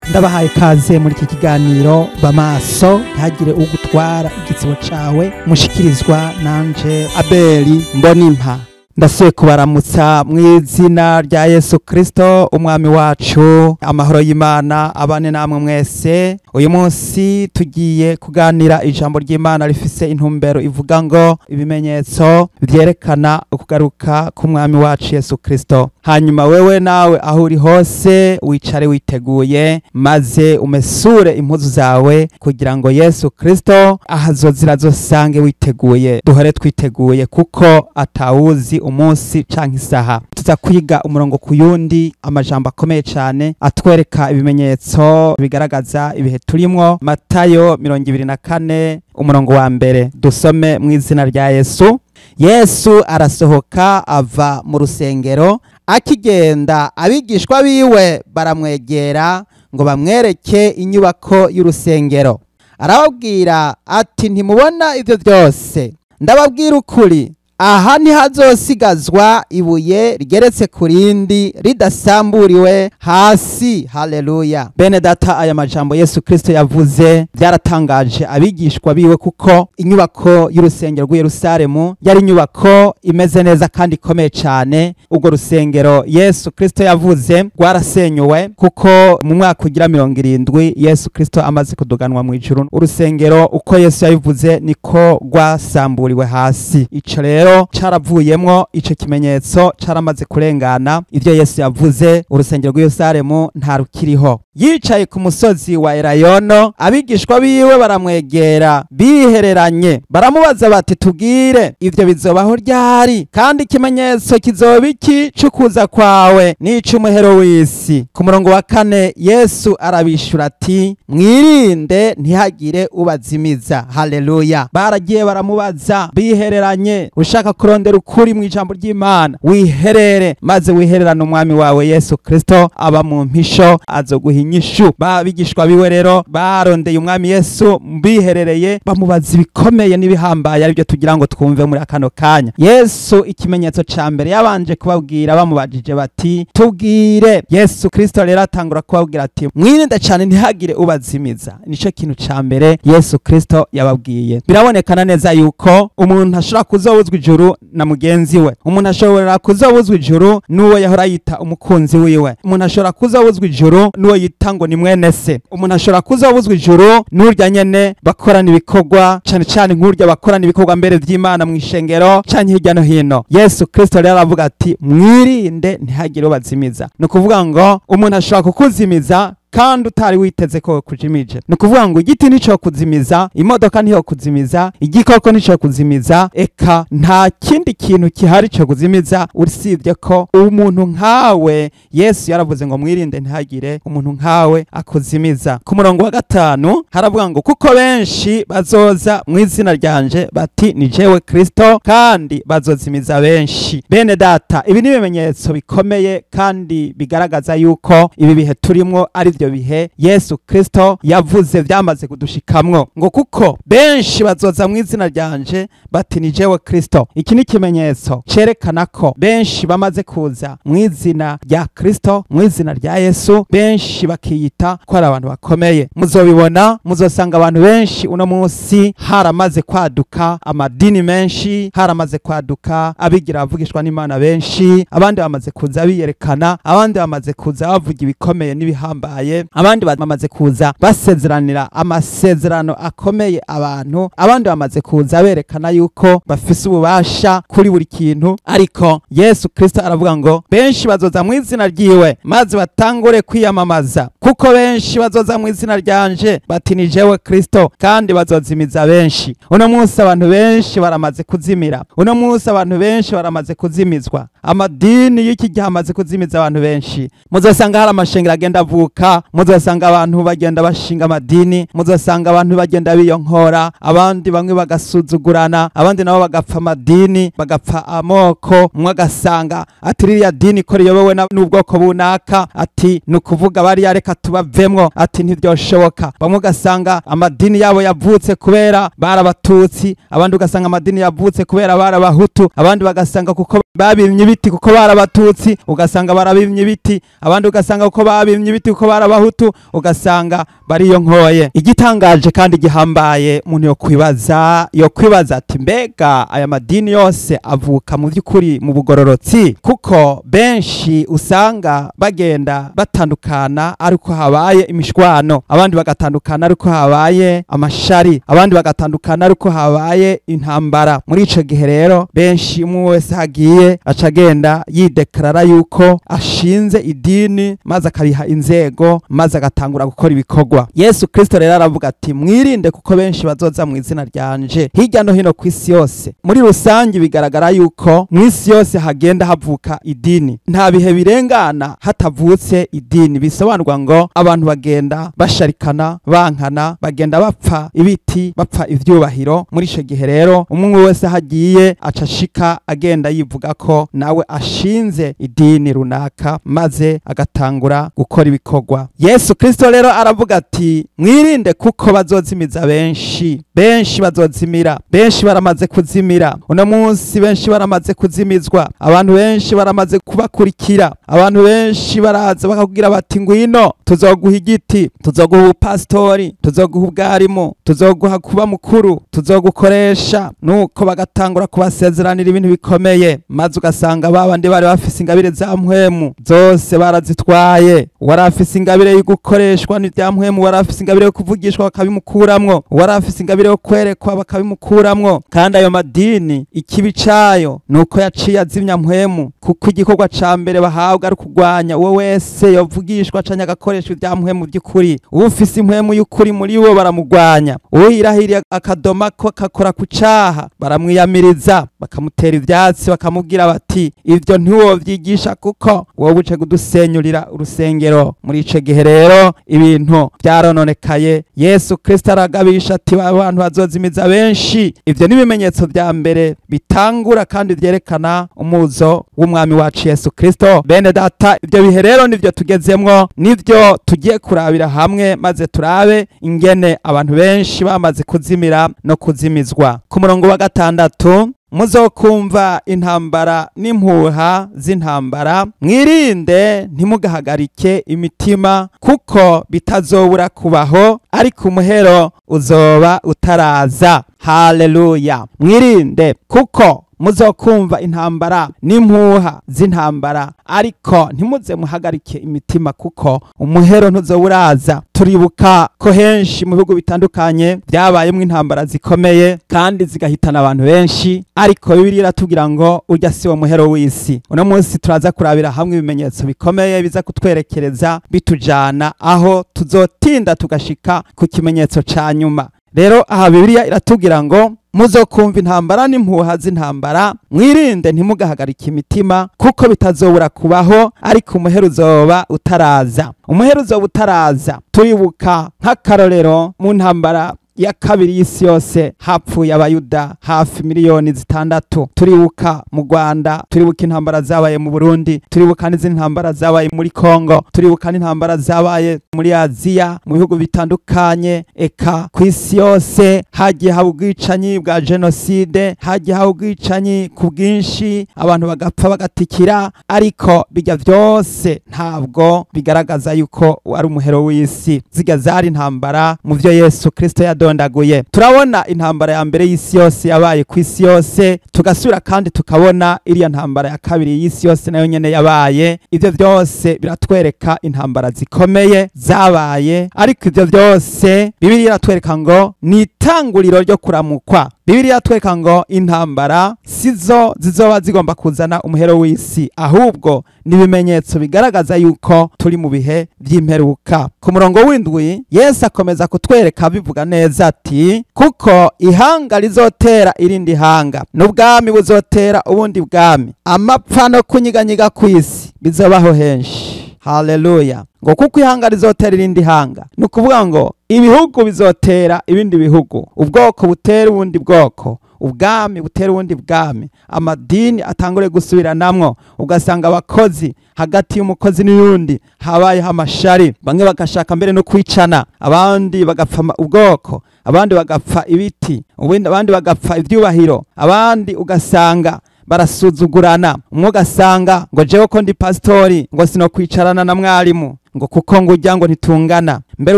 Ndabahaye kaze muri iki kiganiro Bamaso, ntihagire ugutwara igitsibo cawe, mushikirizwa nanje Abeli Mbonimpa. Ndasuye kubaramutsa mu izina rya Yesu Kristo umwami wacu. Amahoro y'Imana abane namwe mwese. Uyu munsi tugiye kuganira ijambo ry'Imana rifise intumbero ivuga ngo ibimenyetso vyerekana ukugaruka k'umwami wacu Yesu Kristo. Hanyuma wewe nawe aho uri hose wicare witeguye, maze umesure impuzu zawe kugira ngo Yesu Kristo ahazozira zosange witeguye. Duhore twiteguye kuko atawuzi umunsi canke isaha. Tuza kwiga umurongo kuyundi, amajambo akomeye cane atwereka ibimenyetso bigaragaza ibihe turimwo. Matayo 24 umurongo wa mbere, dusome mu izina rya Yesu. Yesu arasohoka ava mu rusengero, akigenda abigishwa biwe baramwegera ngo bamwereke inyubako y'urusengero. Arababwira ati, ntimubona ivyo byose? Ndababwira ukuri, aha ntihazosigazwa ibuye rigeretse ku rindi ridasamburiwe hasi. Haleluya. Bene data, aya majambo Yesu Kristo yavuze byaratangaje abigishwa biwe, kuko inyubako y'urusengero rw'i Yerusalemu yari inyubako imeze neza kandi ikomeye cyane. Ubwo rusengero Yesu Kristo yavuze rwarasenyuwe, kuko mu mwaka ugira 70 Yesu Kristo amaze kuduganwa mu ijuru, urusengero uko Yesu yabivuze niko rwasamburiwe hasi. Ico rero caravuyemwo, ico kimenyetso caramaze kurengana. Ivyo Yesu yavuze, urusengero rw'i Yerusalemu nta rukiriho. Yicaye ku musozi wa Elayono, abigishwa biwe baramwegera bihereranye, baramubaza bati, tubwire ivyo bizobaho ryari, kandi ikimenyetso kizoba iki c'ukuza kwawe n'ic'umuhero w'isi? Ku murongo wa 4 Yesu arabishura ati, mwirinde ntihagire ubazimiza. Haleluya. Baragiye baramubaza bihereranye. Ushaka kurondera ukuri mu ijambo ry'Imana, wiherere maze wihererane umwami wawe Yesu Kristo, aba mu mpisho azoguha inyishu. Babigishwa biwe rero barondeye umwami Yesu biherereye, bamubaza ibikomeye n'ibihambaye, aribyo tugira ngo twumve muri akano kanya. Yesu ikimenyetso ca mbere yabanje kubabwira, bamubajije bati, tubwire. Yesu Kristo rero atangura kubabwira ati, mwirinde cyane ntihagire ubazimiza. Nico kintu ca mbere Yesu Kristo yababwiye. Birabonekana neza yuko umuntu ashobora kuzobuzwa ijuru na mugenzi we, umuntu ashobora kuzobuzwa ijuru n'uwo yahora yita umukunzi wiwe, umuntu ashobora kuzobuzwa ijuru n'uwo yita ngo ni mwene se, umuntu ashobora kuzobuzwa ijuru n'urya nyene bakorana ibikorwa, cane cane nk'urya bakorana ibikorwa mbere vy'Imana mu ishengero canke hirya no hino. Yesu Kristo rero aravuga ati, mwirinde ntihagire ubazimiza. Ni ukuvuga ngo umuntu ashobora kukuzimiza kandi utari witeze ko kujimije. Ni ukuvuga ngo igiti nico kuzimiza, imodoka niyo kuzimiza, igikoko nico kuzimiza, eka nta kindi kintu kihari cyo kuzimiza usibye ko umuntu nkawe. Yesu yaravuze ngo mwirinde ntihagire umuntu nkawe akuzimiza. Ku murongo wa 5 haravuga ngo, kuko benshi bazoza mu izina ryanje bati, ni jewe Kristo, kandi bazozimiza benshi. Bene data, ibi ni ibimenyetso bikomeye kandi bigaragaza yuko ibi bihe turimwo ari byo bihe Yesu Kristo yavuze vyamaze kudushikamwo. Ngo kuko benshi bazoza mu izina ryanje bati, ni jewe Kristo. Iki ni ikimenyetso cerekana ko benshi bamaze kuza mu izina rya Kristo, mu izina rya Yesu, benshi bakiyita ko ari abantu bakomeye. Muzobibona, muzosanga abantu benshi uno munsi haramaze kwaduka amadini menshi, haramaze kwaduka abigira bavugishwa n'Imana benshi, abandi bamaze kuza biyerekana, abandi bamaze kuza bavuga ibikomeye n'ibihambaye, abandi bamaze kuza basezeranira amasezerano akomeye abantu, abandi bamaze kuza berekana yuko bafise ububasha kuri buri kintu. Ariko Yesu Kristo aravuga ngo benshi bazoza mu izina ryiwe maze batangure kwiyamamaza, kuko benshi bazoza mu izina ryanje bati, ni jewe Kristo, kandi bazozimiza benshi. Uno munsi abantu benshi baramaze kuzimira, uno munsi abantu benshi baramaze kuzimizwa. Amadini y'iki gihe amaze kuzimiza abantu benshi. Muzosanga hari amashengero agenda avuka, muzosanga abantu bagenda bashinga amadini, muzosanga abantu bagenda biyonkora, abandi bamwe bagasuzugurana, abandi nabo bagapfa amadini, bagapfa amoko. Mwe agasanga ati ririya dini ko riyobowe n'ubwoko bunaka, ati nukuvuga bariya reka tubavemwo, ati ntivyoshoboka. Bamwe ugasanga amadini yabo yavutse kubera barabatutsi, abandi ugasanga amadini yavutse kubera barabahutu, abandi bagasanga kuko babimye ibiti kuko barabatutsi, ugasanga barabimye ibiti, abandi ugasanga kuko babimye ibiti kuko ari abahutu, ugasanga bariyonkoye. Igitangaje kandi gihambaye, umuntu yo kwibaza ati: mbega aya madini yose avuka mu by'ukuri mu bugororotsi? Kuko benshi usanga bagenda batandukana ariko habaye imishwano, abandi bagatandukana ariko habaye amashari, abandi bagatandukana ariko habaye intambara. Muri ico gihe rero, benshi umwe wese hagiye aca agenda yidekarara yuko ashinze idini, maze akariha inzego, maze agatangura gukora ibikorwa. Yesu Kristo rero aravuga ati: mwirinde, kuko benshi bazoza mu izina ryanje hirya no hino ku isi yose. Muri rusange bigaragara yuko mu isi yose hagenda havuka idini, nta bihe birengana hatavutse idini. Bisobanurwa ngo abantu bagenda basharikana, bankana, bagenda bapfa ibiti, bapfa ivyubahiro. Muri ico gihe rero, umwe wese hagiye aca ashika agenda yivuga ko nawe ashinze idini runaka, maze agatangura gukora ibikorwa. Yesu Kristo rero aravuga ati: mwirinde, kuko bazozimiza benshi, benshi bazozimira, benshi baramaze kuzimira uno munsi, benshi baramaze kuzimizwa, abantu benshi baramaze kubakurikira. Abantu benshi baraza bakakubwira bati: ngwino tuzoguha igiti, tuzoguha ubupasitori, tuzoguha ubwarimu, tuzoguha kuba mukuru, tuzogukoresha. Nuko bagatangura kubasezeranira ibintu bikomeye, maze ugasanga babandi bari bafise ingabire za mpwemu zose barazitwaye. Uwari afise ingabire yo gukoreshwa n'ibya mpwemu, uwari afise ingabire yo kuvugishwa, bakabimukuramwo, uwari afise ingabire yo kwerekwa, bakabimukuramwo. Kandi ayo madini ikibi cayo nuko yaciye azimya mpwemu, kuko igikorwa ca mbere bahabwa ari kurwanya uwo wese yovugishwa canke agakoresha ibya mpwemu by'ukuri. Ufise impwemu y'ukuri muri bo baramugwanya, uwirahiriye akadoma ko kakora ku caha baramwiyamiriza, bakamutera ivyatsi, bakamubwira bati: ivyo ntiwovyigisha kuko wowe uce kudusenyurira urusengero. Muri ico gihe rero ibintu vyarononekaye. Yesu Kristo aragabisha ati: abantu bazozimiza benshi. Ivyo ni ibimenyetso vya mbere bitangura kandi vyerekana umuzo w'umwami wacu Yesu Kristo. Bene data, ivyo bihe rero nivyo tugezemwo, nivyo tugiye kurabira hamwe, maze turabe ingene abantu benshi bamaze kuzimira no kuzimizwa. Ku murongo wa 6: muzokumva intambara n'impuha z'intambara, mwirinde, ntimugahagarike imitima, kuko bitazobura kubaho, ariko umuhero uzoba utaraza. Haleluya! Mwirinde, kuko muzokumva intambara n'impuha z'intambara, ariko ntimuze muhagarike imitima, kuko umuhero ntuzoburaza. Turibuka ko henshi mu bihugu bitandukanye byabayemo intambara zikomeye kandi zigahitana abantu benshi, ariko Bibiliya iratubwira ngo urya si wo muhero w'isi. Uno munsi turaza kurabira hamwe ibimenyetso bikomeye biza kutwerekereza, bitujana aho tuzotinda tugashika ku kimenyetso ca nyuma. Rero aha Bibiliya iratubwira ngo: muzokumva intambara n'impuha z'intambara, mwirinde, ntimugahagarike imitima, kuko bitazobura kubaho, ariko umuhero uzoba utaraza. Umuhero uzoba utaraza. Turibuka nk'akarorero mu ntambara ya kabiri y'isi yose hapfuye abayuda hafi miliyoni 6. Turibuka mu Rwanda, turibuka intambara zabaye mu Burundi, turibuka n'izindi ntambara zabaye muri Kongo, turibuka n'intambara zabaye muri Aziya mu bihugu bitandukanye. Eka ku isi yose hagiye haba ubwicanyi bwa jenoside, hagiye haba ubwicanyi ku bwinshi, abantu bagapfa bagatikira, ariko bijya byose ntabwo bigaragaza yuko ari umuhero w'isi. Zirya zari intambara mu byo Yesu Kristo yadondaguye. Turabona intambara ya mbere y'isi yose yabaye ku isi yose, tugasubira kandi tukabona iriya ntambara ya kabiri y'isi yose nayo nyene yabaye. Ivyo byose biratwereka intambara zikomeye zabaye, ariko ivyo byose Bibiliya iratwereka ngo ni itanguriro ryo kuramukwa. Bibiliya iratwereka ngo intambara sizo zizoba zigomba kuzana umuhero w'isi, ahubwo ni ibimenyetso bigaragaza yuko turi mu bihe vy'imperuka. Ku murongo w'7, Yesu akomeza kutwereka bivuga neza ati: kuko ihanga rizotera irindi hanga, n'ubwami buzotera ubundi bwami, amapfa no kunyiganyiga kw'isi bizobaho henshi. Haleluya! Ngo kuko ihanga rizotera irindi hanga, ni ukuvuga ngo ibihugu bizotera ibindi bihugu, ubwoko butera ubundi bwoko, ubwami butera ubundi bwami, amadini atangure gusubiranamwo, ugasanga abakozi, hagati y'umukozi n'uyundi habayeho amashari, bamwe bagashaka mbere no kwicana, abandi bagapfa ubwoko, abandi bagapfa ibiti, abandi bagapfa ivyubahiro, abandi ugasanga barasuzugurana. Umwe ugasanga ngo jewe ko ndi pastori ngo sinokwicarana na mwarimu, ngo kuko ngo ujya ngo ntitungana. Mbere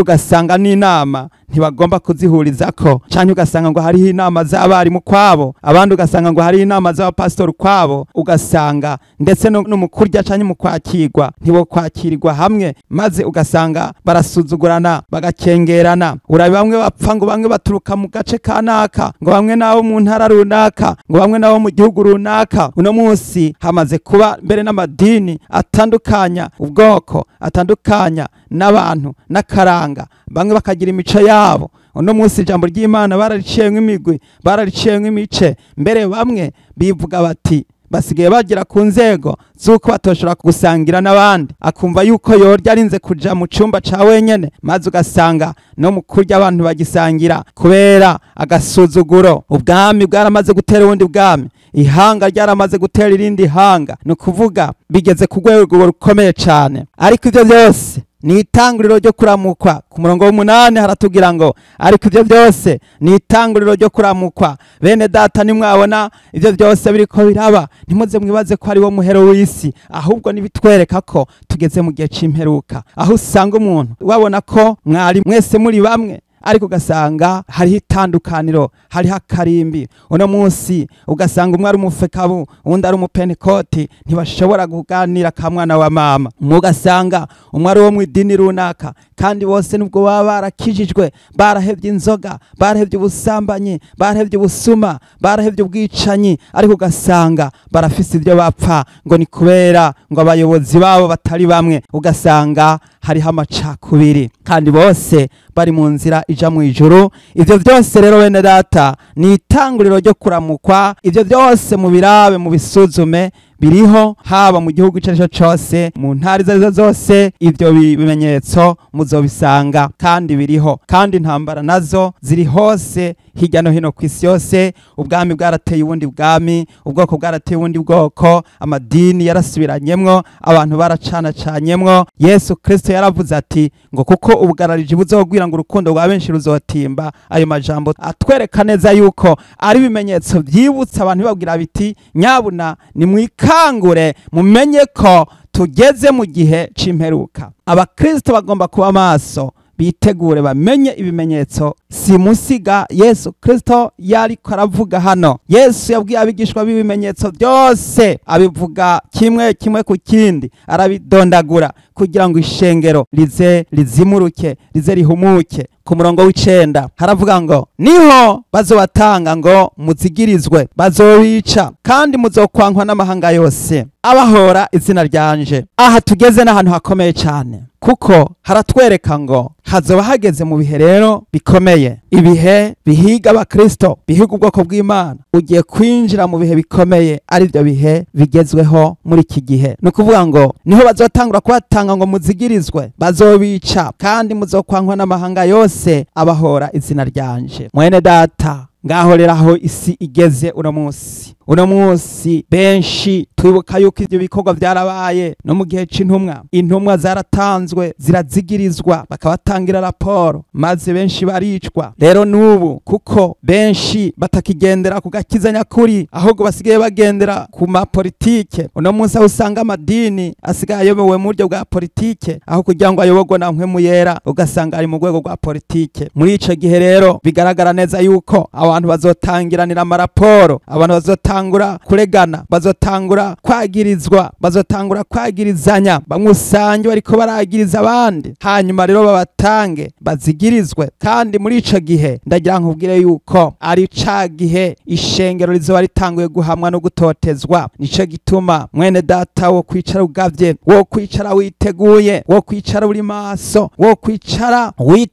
ugasanga n'inama ntibagomba kuzihurizako, canke ugasanga ngo hariho inama z'abarimu kwabo, abandi ugasanga ngo hariho inama z'abapasitori kwabo, ugasanga ndetse no mu kurya canke mu kwakirwa ntibo kwakirirwa hamwe, maze ugasanga barasuzugurana bagakengerana. Urabe bamwe bapfa ngo bamwe baturuka mu gace kanaka, ngo bamwe nabo mu ntara runaka, ngo bamwe nabo mu gihugu runaka. Uno munsi hamaze kuba mbere n'amadini atandukanya ubwoko, atandukanya n'abantu n'akaranga, bamwe bakagira imico yabo. Uno munsi ijambo ry'Imana barariciyemwo imigwi, barariciyemwo imice, mbere bamwe bivuga bati basigaye bagera ku nzego z'uko batoshobora gusangira n'abandi, akumva yuko yorya arinze kuja mu cumba ca wenyene, maze ugasanga no mu kurya abantu bagisangira kubera agasuzuguro. Ubwami bwaramaze gutera ubundi bwami, ihanga ryaramaze gutera irindi hanga, ni ukuvuga bigeze ku rwego rukomeye cane. Ariko ivyo byose ni itanguriro ryo kuramukwa. Ku murongo w'umunani haratubwira ngo ariko ivyo byose ni itanguriro ryo kuramukwa. Bene data, nimwabona ivyo byose biriko biraba, ntimuze mwibaze ko ari wo muhero w'isi, ahubwo nibitwereka ko tugeze mu gihe c'imperuka, aho usanga umuntu wabona ko mwari mwese muri bamwe, ariko ugasanga hariho itandukaniro, hariho akarimbi. Uno munsi ugasanga umwe ari umufekabu, uwundi ari umupentekoti, ntibashobora kuganira ka mwana wa mama. Ugasanga umwe ari uwo mu idini runaka, kandi bose nubwo baba barakijijwe, barahevye inzoga, barahevye ubusambanyi, barahevye ubusuma, barahevye ubwicanyi, ariko ugasanga barafise ivyo bapfa ngo ni kubera ngo abayobozi babo batari bamwe. Ugasanga hariho amacakubiri, kandi bose bari mu nzira ija mu ijuru. Ivyo byose rero bene data ni itanguriro ryo kuramukwa. Ivyo byose mu birabe, mu bisuzume, biriho haba mu gihugu ico arico cose, mu ntara izo arizo zose, ivyo bimenyetso muzobisanga kandi biriho. Kandi intambara nazo ziri hose hirya no hino kw'isi yose. Ubwami bwarateye ubundi bwami, ubwoko bwarateye ubundi bwoko, amadini yarasubiranyemwo, abantu baracanacanyemwo. Yesu Kristo yaravuze ati ngo kuko ubugarariji buzogwira ngo urukundo rwa benshi ruzotimba. Ayo majambo atwereka neza yuko ari ibimenyetso vyibutsa abantu, bibabwira biti nyabuna nimwikangure, mumenye ko tugeze mu gihe c'imperuka. Abakristo bagomba kuba maso, bitegure, bamenye ibimenyetso simusiga Yesu Kristo yariko aravuga hano. Yesu yabwiye abigishwa b'ibimenyetso byose, abivuga kimwe kimwe ku kindi, arabidondagura kugira ngo ishengero rize rizimuruke, rize rihumuke. Ku murongo w'icenda haravuga ngo niho bazobatanga ngo muzigirizwe, bazobica, kandi muzokwankwa n'amahanga yose abahora izina ryanje. Aha tugeze n'ahantu hakomeye cyane, kuko haratwereka ngo hazoba hageze mu bihe rero bikomeye, ibihe bihiga abakristo, bihiga ubwoko bw'Imana. Ugiye kwinjira mu bihe bikomeye, ari byo bihe bigezweho muri iki gihe. Ni ukuvuga ngo niho bazotangura kubatanga ngo muzigirizwe, bazobica, kandi muzokwankwa n'amahanga yose abahora izina ryanje. Mwene data, ngaho rero aho isi igeze uno munsi. Uno munsi benshi twibuka yuko ivyo bikorwa vyarabaye no mu gihe c'intumwa. Intumwa zaratanzwe zirazigirizwa, bakabatangira raporo, maze benshi baricwa. Rero n'ubu kuko benshi batakigendera ku gakiza nyakuri, ahubwo basigaye bagendera ku mapolitike. Uno munsi aho usanga amadini asigaye ayobowe mu buryo bwa politike, aho kugira ngo ayoborwe na mpwemu yera, ugasanga ari mu rwego rwa politike. Muri ico gihe rero bigaragara neza yuko abantu bazotangiranira amaraporo, abantu bazotangura kuregana, bazotangura kwagirizwa, bazotangura kwagirizanya, bamwe usange bariko baragiriza abandi, hanyuma rero babatange bazigirizwe. Kandi muri ico gihe ndagira nkubwire yuko ari ca gihe ishengero rizoba ritanguye guhamwa no gutotezwa. Nico gituma mwene data wo kwicara ugavye, wo kwicara witeguye, wo kwicara uri maso, wo kwicara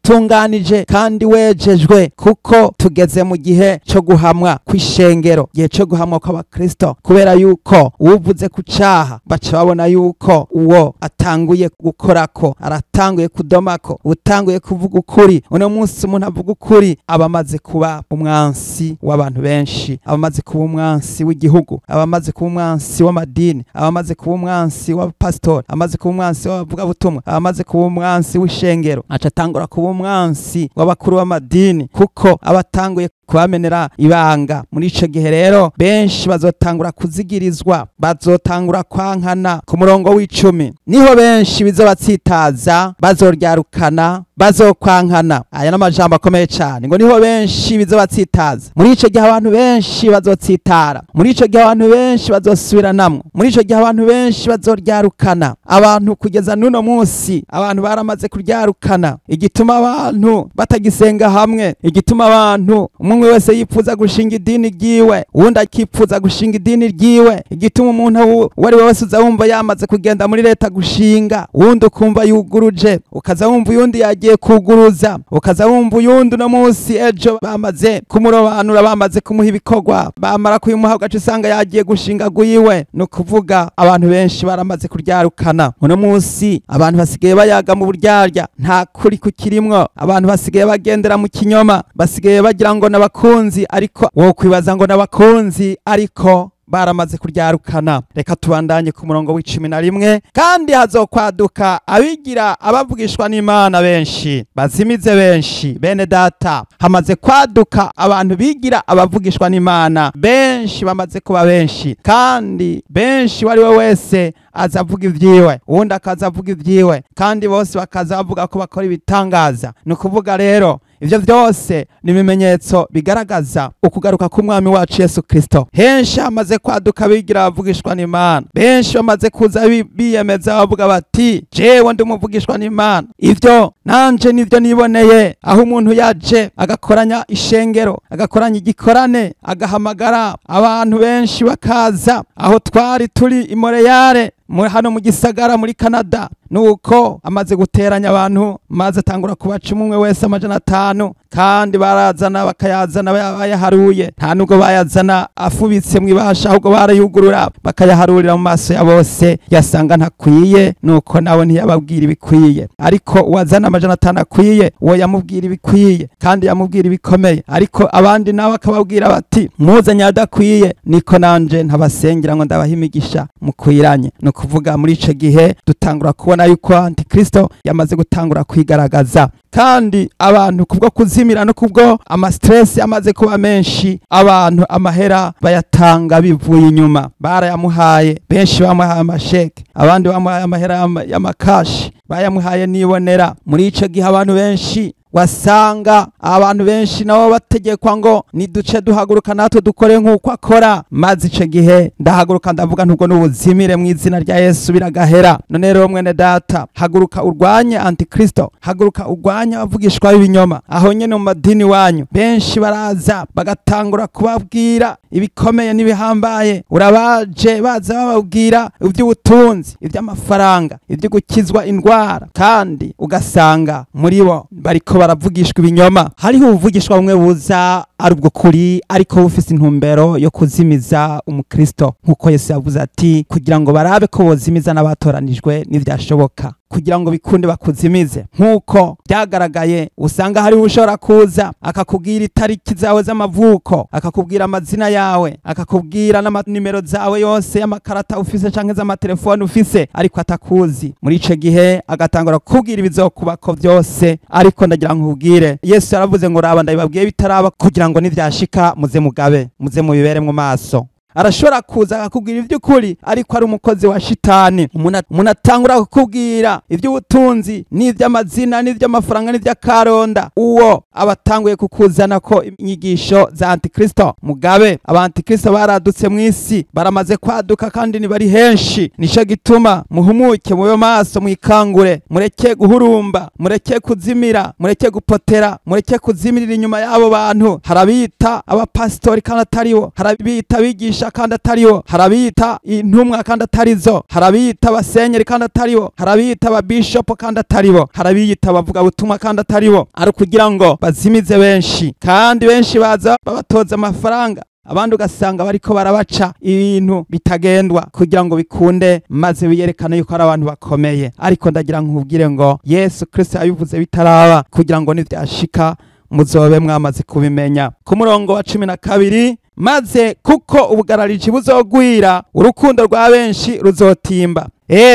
witunganije kandi wejejwe, kuko tugeze mu gihe cyo guhamwa kw'ishengero, gihe cyo guhamwa kw'abakristo, kubera yuko uvuze ku caha baca babona yuko uwo atanguye gukorako, aratanguye kudomako, utanguye kuvuga ukuri. Uno munsi umuntu avuga ukuri aba amaze kuba umwansi w'abantu benshi, aba amaze kuba umwansi w'igihugu, aba amaze kuba umwansi w'amadini, aba amaze kuba umwansi w'abapasitori, amaze kuba umwansi w'abavugabutumwa, aba amaze kuba umwansi w'ishengero, aca atangura kuba umwansi w'abakuru b'amadini, kuko aba atanguye Kubamenera ibanga. Muri ico gihe rero benshi bazotangura kuzigirizwa, bazotangura kwankana. Ku murongo w'icumi, niho benshi bizobatsitaza, bazoryarukana, bazokwankana. Aya n'amajambo akomeye cyane, ngo niho benshi bizobatsitaza. Muri ico gihe abantu benshi bazotsitara, muri ico gihe abantu benshi bazosubiranamwo, muri ico gihe abantu benshi bazoryarukana. Abantu kugeza n'uno munsi abantu baramaze kuryarukana. Igituma abantu batagisenga hamwe, igituma abantu umwe wese yipfuza gushinga idini ryiwe, uwundi akipfuza gushinga idini ryiwe, igituma umuntu uwo ari we wese uza wumva yamaze kugenda muri leta gushinga, uwundi ukumva yuguruje, ukaza wumva uyundi yagiye kuguruza, ukaza wumva uyundi uno munsi ejo bamaze kumurobanura, bamaze kumuha ibikorwa, bamara kubimuha ugaca usanga yagiye gushinga guyiwe. Ni ukuvuga abantu benshi baramaze kuryarukana. Uno munsi abantu basigaye bayaga mu buryarya, nta kuri kukirimwo. Abantu basigaye bagendera mu kinyoma, basigaye bagira ngo n'abakunzi, ariko wokwibaza ngo n'abakunzi, ariko baramaze kuryarukana. Reka tubandanye ku murongo w'11. Kandi hazokwaduka abigira abavugishwa n'Imana benshi, bazimize benshi. Bene data, hamaze kwaduka abantu bigira abavugishwa n'Imana benshi, bamaze kuba benshi, kandi benshi wari we wese aza avuga ivyiwe, uwundi akaza avuga ivyiwe, kandi bose bakaza bavuga ko bakora ibitangaza. Ni ukuvuga rero ivyo vyose ni ibimenyetso bigaragaza ukugaruka k'umwami wacu Yesu Kristo. Henshi hamaze kwaduka bigira abavugishwa n'Imana, benshi bamaze kuza biyemeza bavuga bati jewe ndi umuvugishwa n'Imana. Ivyo nanje nivyo niboneye, aho umuntu yaje agakoranya ishengero, agakoranya igikorane, agahamagara abantu benshi bakaza. Aho twari turi i Montreal, hano mu gisagara muri Canada, nuko amaze guteranya abantu, maze atangura kubaca umwe wese 500, kandi barazana bakayazana bayaharuye. Nta nubwo bayazana afubitse mu ibasha, ahubwo barayugurura bakayaharurira mu maso ya bose. Yasanga ntakwiye, nuko nawe ntiyababwira ibikwiye. Ariko uwazana 500 akwiye, uwo yamubwira ibikwiye, kandi yamubwira ibikomeye. Ariko abandi nabo akababwira bati muzanye adakwiye, niko nanje ntabasengera ngo ndabaha imigisha mukwiranye. Ni ukuvuga muri ico gihe dutangura kubona yuko Antikristo yamaze gutangura kwigaragaza. Kandi abantu kubwo kuzimira no kubwo ama stress amaze kuba menshi, abantu amahera bayatanga bivuye inyuma. Barayamuhaye, benshi bamuhaye amasheke, abandi bamuhaye amahera y'amakashi, bayamuhaye nibonera. Muri ico gihe abantu benshi wasanga abantu benshi nabo bategekwa ngo niduce duhaguruka natwe dukore nk'uko akora. Maze ico gihe ndahaguruka ndavuga ntubwo n'ubuzimire mu izina rya Yesu biragahera. None rero mwene data, haguruka urwanye Antikristo, haguruka urwanye abavugishwa b'ibinyoma. Aho nyene mu madini wanyu benshi baraza bagatangura kubabwira ibikomeye n'ibihambaye. Urabaje baza bababwira iby'ubutunzi, iby'amafaranga, ibyo gukizwa indwara, kandi ugasanga muri bo bariko baravugishwa ibinyoma. Hariho ubuvugishwa bumwe buza ari ubwo kuri, ariko bufise intumbero yo kuzimiza umukristo, nkuko Yesu yavuze ati kugira ngo barabe ko bozimiza n'abatoranijwe n'ivyashoboka, kugira ngo bikunde bakuzimize. Nkuko byagaragaye, usanga hari ushobora kuza akakubwira itariki zawe z'amavuko, akakubwira amazina yawe, akakubwira n'amanimero zawe yose y'amakarata ufise canke z'amatelefone ufise, ariko atakuzi. Muri ico gihe agatangura kukubwira ibizokubako vyose. Ariko ndagira nkubwire, Yesu yaravuze ngo raba ndabibabwiye bitaraba, kugira ngo nivyashika muze mugabe, muze mubibere mu maso. Arashobora kuza akakubwira ivy'ukuri, ariko ari umukozi wa shitani. Umuntu atangura kukubwira ivy'ubutunzi n'ivy'amazina n'ivy'amafaranga n'ivy'akaronda, uwo abatanguye kukuzana ko inyigisho za Antikristo. Mugabe, abantikristo baradutse mw'isi, baramaze kwaduka kandi ni bari henshi. Nico gituma muhumuke, mube maso, mwikangure, mureke guhurumba, mureke kuzimira, mureke gupotera, mureke kuzimirira inyuma y'abo bantu. Harabita abapasitori kandi ataribo, harabita abigisha kandi ataribo, harabita intumwa kandi atarizo, harabita abasenyeri kandi ataribo, harabita ababishopo kandi ataribo, harabiyita abavuga butumwa kandi ataribo. Ari kugira ngo bazimize benshi, kandi benshi baza babatoza amafaranga, abandi ugasanga bariko barabaca ibintu bitagendwa kugira ngo bikunde, maze biyerekane yuko ari abantu bakomeye. Ariko ndagira nkubwire ngo Yesu Kristo yabivuze bitaraba, kugira ngo nivyashika muzobe mwamaze kubimenya. Ku murongo wa 12, Maze kuko ubugarariji buzogwira, urukundo rwa benshi ruzotimba.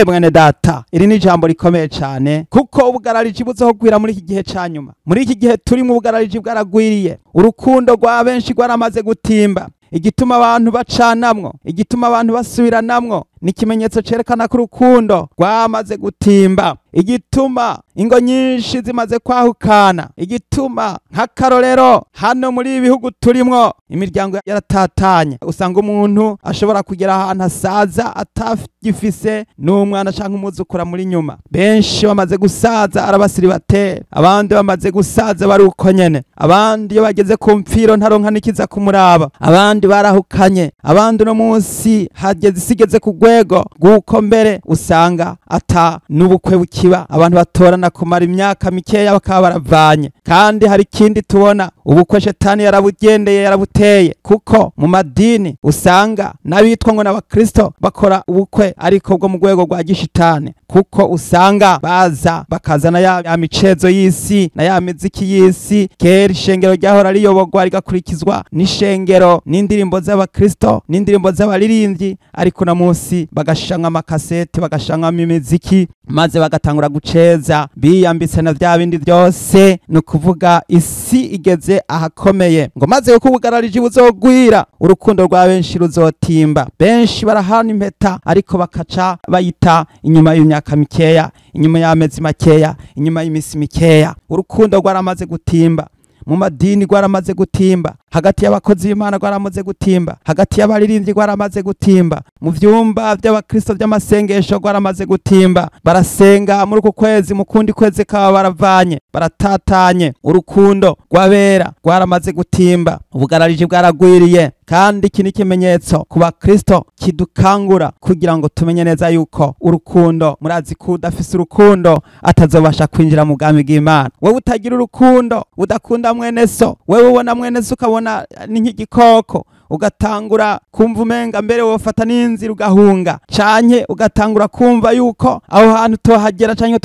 Mwene data, iri ni ijambo rikomeye cyane, kuko ubugarariji buzogwira muri iki gihe ca nyuma. Muri iki gihe turi mu bugarariji bwaragwiriye, urukundo rwa benshi rwaramaze gutimba. Igituma abantu bacanamwo, igituma abantu basubiranamwo, ni ikimenyetso cerekana ko urukundo rwamaze gutimba. Igituma ingo nyinshi zimaze kwahukana, igituma nk'akarorero hano muri ibi bihugu turimwo imiryango yaratatanye, usanga umuntu ashobora kugera ahantu asaza atagifise n'umwana canke umwuzukuru muri nyuma. Benshi bamaze gusaza arabasiribateri, abandi bamaze gusaza bari uko nyene, abandi iyo bageze ku mfiro ntaronka n'ikiza kumuraba, abandi barahukanye, abandi no munsi hageze isigeze ku rwego rw'uko mbere usanga ata n'ubukwe bukiba, abantu batorana kumara imyaka mikeya bakaba baravanye. Kandi hari ikindi tubona, ubukwe shetani yarabugendeye yarabuteye, kuko mu madini usanga n'abitwa ngo n'abakristo bakora ubukwe ariko bwo mu rwego rwa gishitani, kuko usanga baza bakazana ya micezo y'isi na ya miziki y'isi. Kera ishengero ryahora riyobogwa rigakurikizwa n'ishengero n'indirimbo z'abakristo n'indirimbo z'abaririmbyi, ariko na munsi bagashanka amakasete, bagashanka imiziki, maze bagatangura guceza biyambitse na vya bindi byose. Ni ukuvuga isi igeze ahakomeye. Ngo maze kuko ubugarariji buzogwira, urukundo rwa benshi ruzotimba. Benshi barahana impeta ariko bakaca bayita inyuma y'imyaka mikeya, inyuma y'amezi makeya, inyuma y'imisi mikeya. Urukundo rwaramaze gutimba mu madini, rwaramaze gutimba hagati y'abakozi b'Imana, rwaramaze gutimba hagati y'abaririmbyi, rwaramaze gutimba mu vyumba by'abakristo by'amasengesho, rwaramaze gutimba. Barasenga muri uku kwezi, mu kundi kwezi kaba baravanye, baratatanye. Urukundo rw'abera rwaramaze gutimba, ubugarariji bwaragwiriye. Kandi iki ni ikimenyetso ku bakristo kidukangura kugira ngo tumenye neza yuko urukundo, murazi ko udafise urukundo atazobasha kwinjira mu bwami bw'Imana. Wewe utagira urukundo, udakunda mwene so, wewe ubona mwene so ukabona ni nk'igikoko, ugatangura kumva umenga mbere wofata n'inzira ugahunga, canke ugatangura kumva yuko aho hantu tohagera canke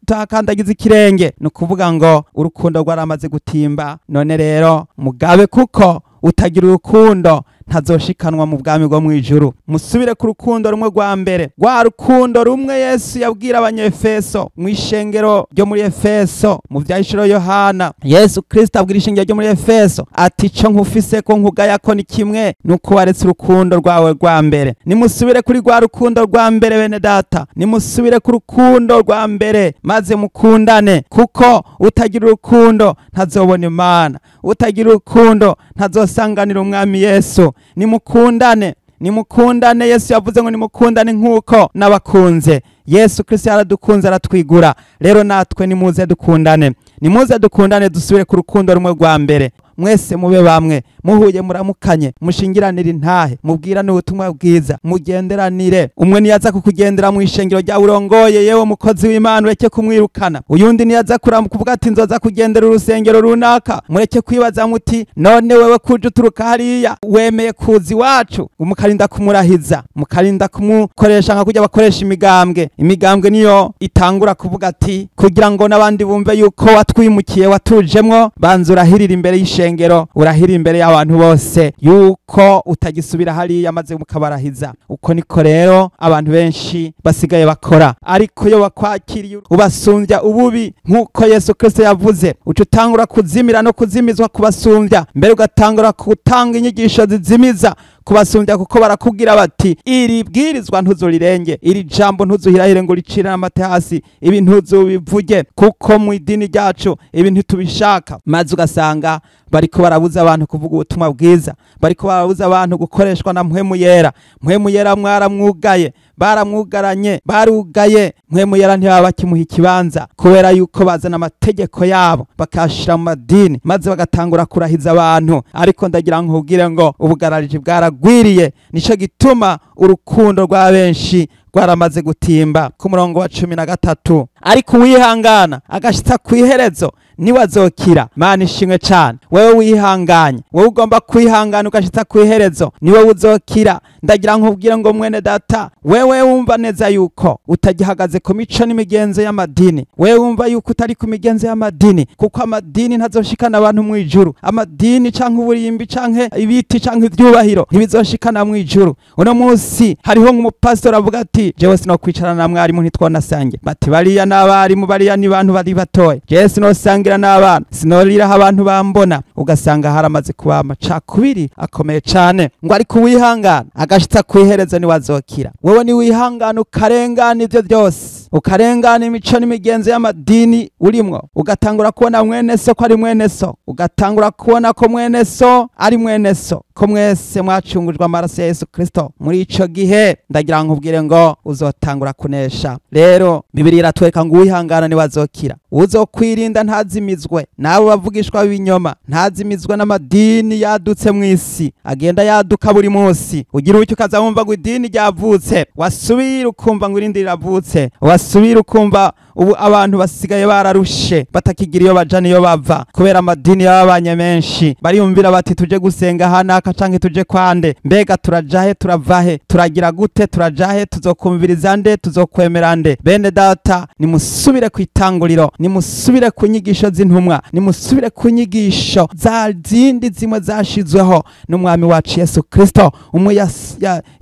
tohakandagiza ikirenge. Ni ukuvuga ngo urukundo rwaramaze gutimba. None rero mugabe, kuko utagira urukundo ntazoshikanwa mu bwami bwo mwijuru. Musubire ku rukundo rumwe rwa mbere, rwa rukundo rumwe Yesu yabwira abanyefeso mu ishengero ryo muri Efeso mu vyahishuro Yohana. Yesu Kristo abwira ishengero ryo muri Efeso ati: ico nkufise ko nkugaya ko ni kimwe, nuko waretse urukundo rwawe rwa mbere. Nimusubire kuri rwa rukundo rwa mbere bene data, nimusubire ku rukundo rwa mbere maze mukundane, kuko utagira urukundo ntazobona Imana, utagira urukundo ntazosanganira umwami Yesu. Nimukundane, nimukundane. Yesu yavuze ngo nimukundane nkuko nabakunze. Yesu Kristo yaradukunze aratwigura, rero natwe nimuze dukundane, nimuze dukundane, dusubire ku rukundo rumwe rwa mbere. Mwese mube bamwe, muhuye muramukanye, mushingiranire intahe, mubwirane ubutumwa bwiza, mugenderanire. Umwe niyaza kukugendera mu ishengero ryawe urongoye, yewe mukozi w'Imana, ureke kumwirukana. Uyundi niyaza kuvuga ati nzoza kugendera urusengero runaka, mureke kwibaza muti none wewe kuje uturuka hariya wemeye kuza iwacu, mukarinda kumurahiza, mukarinda kumukoresha nka kujya bakoresha imigambwe. Imigambwe niyo itangura kuvuga ati kugira ngo n'abandi bumve yuko watwimukiye watujemwo, banza urahirira imbere y'ishengero, urahira imbere y'abantu bose yuko utagisubira hariya, maze mukabarahiza. Uko niko rero abantu benshi basigaye bakora. Ariko iyo bakwakiriye ubasumbya ububi, nkuko Yesu Kristo yavuze, uca utangura kuzimira no kuzimizwa kubasumbya, mbere ugatangura gutanga inyigisho zizimiza kubasumbya, kuko barakubwira bati iri bwirizwa ntuzurirenge, iri jambo ntuzuhirahire ngo ricire amate hasi, ibi ntuzubivuge, kuko mu idini ryacu ibi ntitubishaka. Maze ugasanga bariko barabuza abantu kuvuga ubutumwa bwiza, bariko barabuza abantu gukoreshwa na Mpwemu Yera. Mpwemu Yera mwaramwugaye, baramwugaranye, barugaye. Mpwemu Yera ntibaba bakimuha ikibanza, kubera yuko bazana amategeko yabo bakashira mu madini, maze bagatangura kurahiza abantu. Ariko ndagira nkubwire ngo ubugarariji bwaragwiriye, nico gituma urukundo rwa benshi rwaramaze gutimba. Ku murongo wa 13, ariko uwihangana agashitsa kw'iherezo niwe azokira. Mana ishimwe cane. Wewe wihanganye, wewe ugomba kwihangana ugashitsa kwiherezo, niwe uzokira. Ndagira nkubwire ngo mwene data, wewe wumva neza yuko utagihagaze ku mico n'imigenzo y'amadini, wewe wumva yuko utari ku migenzo y'amadini, kuko amadini ntazoshikana abantu mu ijuru. Amadini canke uburimbi canke ibiti canke ivyubahiro ntibizoshikana mu ijuru. Uno munsi hariho nk'umupastor avuga ati jewe sinokwicarana na mwarimu ntitwonasange, bati bariya n'abarimu, bariya ni bantu bari batoye, jewe sinosangira n'abana, sinoriraho abantu bambona. Ugasanga haramaze kuba amacakubiri akomeye cane. Ngo ariko uwihangana agashitsa kwiherezo ni wazokira. Wewe ni wihangana ukarengana ivyo byose, ukarengana imico n'imigenzo y'amadini urimwo, ugatangura kubona mwene so ko ari mwene so, ugatangura kubona ko mwene so ari mwene so, ko mwese mwacungujwe amaraso ya Yesu Kristo. Muri ico gihe ndagira nkubwire ngo uzotangura kunesha. Rero Bibiliya iratwereka ngo uwihangana ni wazokira. Uzokwirinda ntazimizwe nabo bavugishwa b'ibinyoma, ntazimizwe n'amadini yadutse mw'isi, agenda yaduka buri munsi. Ugira ucyo ukaza wumva ngo idini ryavutse, wasubira ukumva ngo irindi riravutse, wasubira ukumva ubu abantu basigaye bararushe batakigira iyo baja niyo bava kubera amadini yababanye menshi. Bariyumvira bati tuje gusenga hanaka canke tuje kwande, mbega turajahe, turavahe, turagira gute, turajahe, tuzokumviriza nde, tuzokwemera nde? Bene data, nimusubire kwitanguriro, nimusubire ku nyigisho z'intumwa, nimusubire ku nyigisho za zindi zimwe zashizweho n'umwami wacu Yesu Kristo. Umwe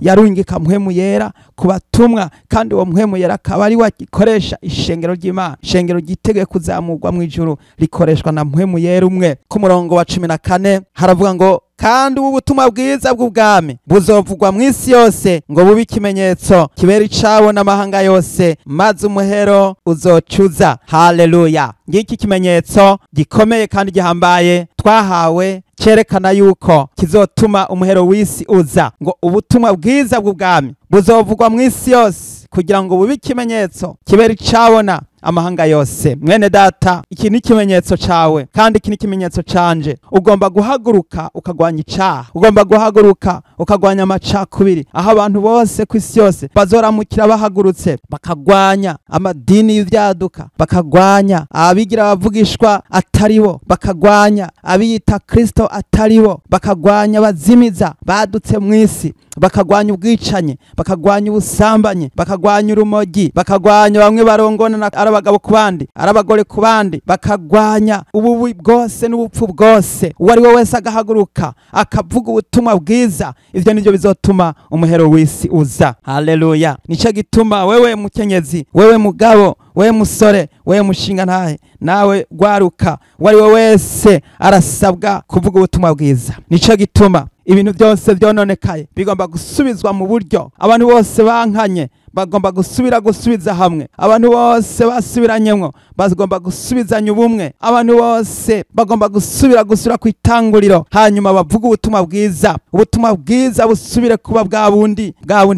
yarungika mpwemu yera ku batumwa, kandi uwo mpwemu yera akaba ari we agikoresha ishengero ry'Imana. Ishengero ryiteguye kuzamurwa mu ijuru rikoreshwa na mpwemu yera umwe. Ku murongo wa 14 haravuga ngo kandi ubu butumwa bwiza bw'ubwami buzovugwa mu isi yose ngo bube ikimenyetso kibera icabo n'amahanga yose, maze umuhero uzocuza. Haleluya! Ngiki kimenyetso gikomeye kandi gihambaye twahawe, cyerekana yuko kizotuma umuhero w'isi uza. Ngo ubutumwa bwiza bw'ubwami buzovugwa mu isi yose kugira ngo bube ikimenyetso kibera icabona amahanga yose. Mwene data, iki ni ikimenyetso cawe kandi iki ni ikimenyetso canje. Ugomba guhaguruka ukagwanya icaha, ugomba guhaguruka ukagwanya amacakubiri, aho abantu bose ku isi yose bazoramukira bahagurutse bakagwanya amadini y'ivyaduka, bakagwanya abigira abavugishwa ataribo, bakagwanya abiyita Kristo ataribo, bakagwanya abazimiza badutse mw'isi, bakagwanya ubwicanyi, bakagwanya ubusambanyi, bakagwanya urumogi, bakagwanya bamwe barongona ari abagabo ku bandi, ari abagore ku bandi, bakagwanya ububi bwose n'ubupfu bwose. Uwo ari we wese agahaguruka akavuga ubutumwa bwiza, ivyo nivyo bizotuma umuhero w'isi uza. Haleluya! Nico gituma wewe mukenyezi, wewe mugabo, wewe musore, wewe mushinga ntahe, nawe gwaruka, uwo ari we wese arasabwa kuvuga ubutumwa bwiza. Nico gituma ibintu byose byononekaye bigomba gusubizwa mu buryo. Abantu bose bankanye bagomba gusubira gusubiza hamwe, abantu bose basubiranyemwo bagomba gusubizanya ubumwe, abantu bose bagomba gusubira ku itanguriro, hanyuma bavuga ubutumwa bwiza. Ubutumwa bwiza busubire kuba bwa bundi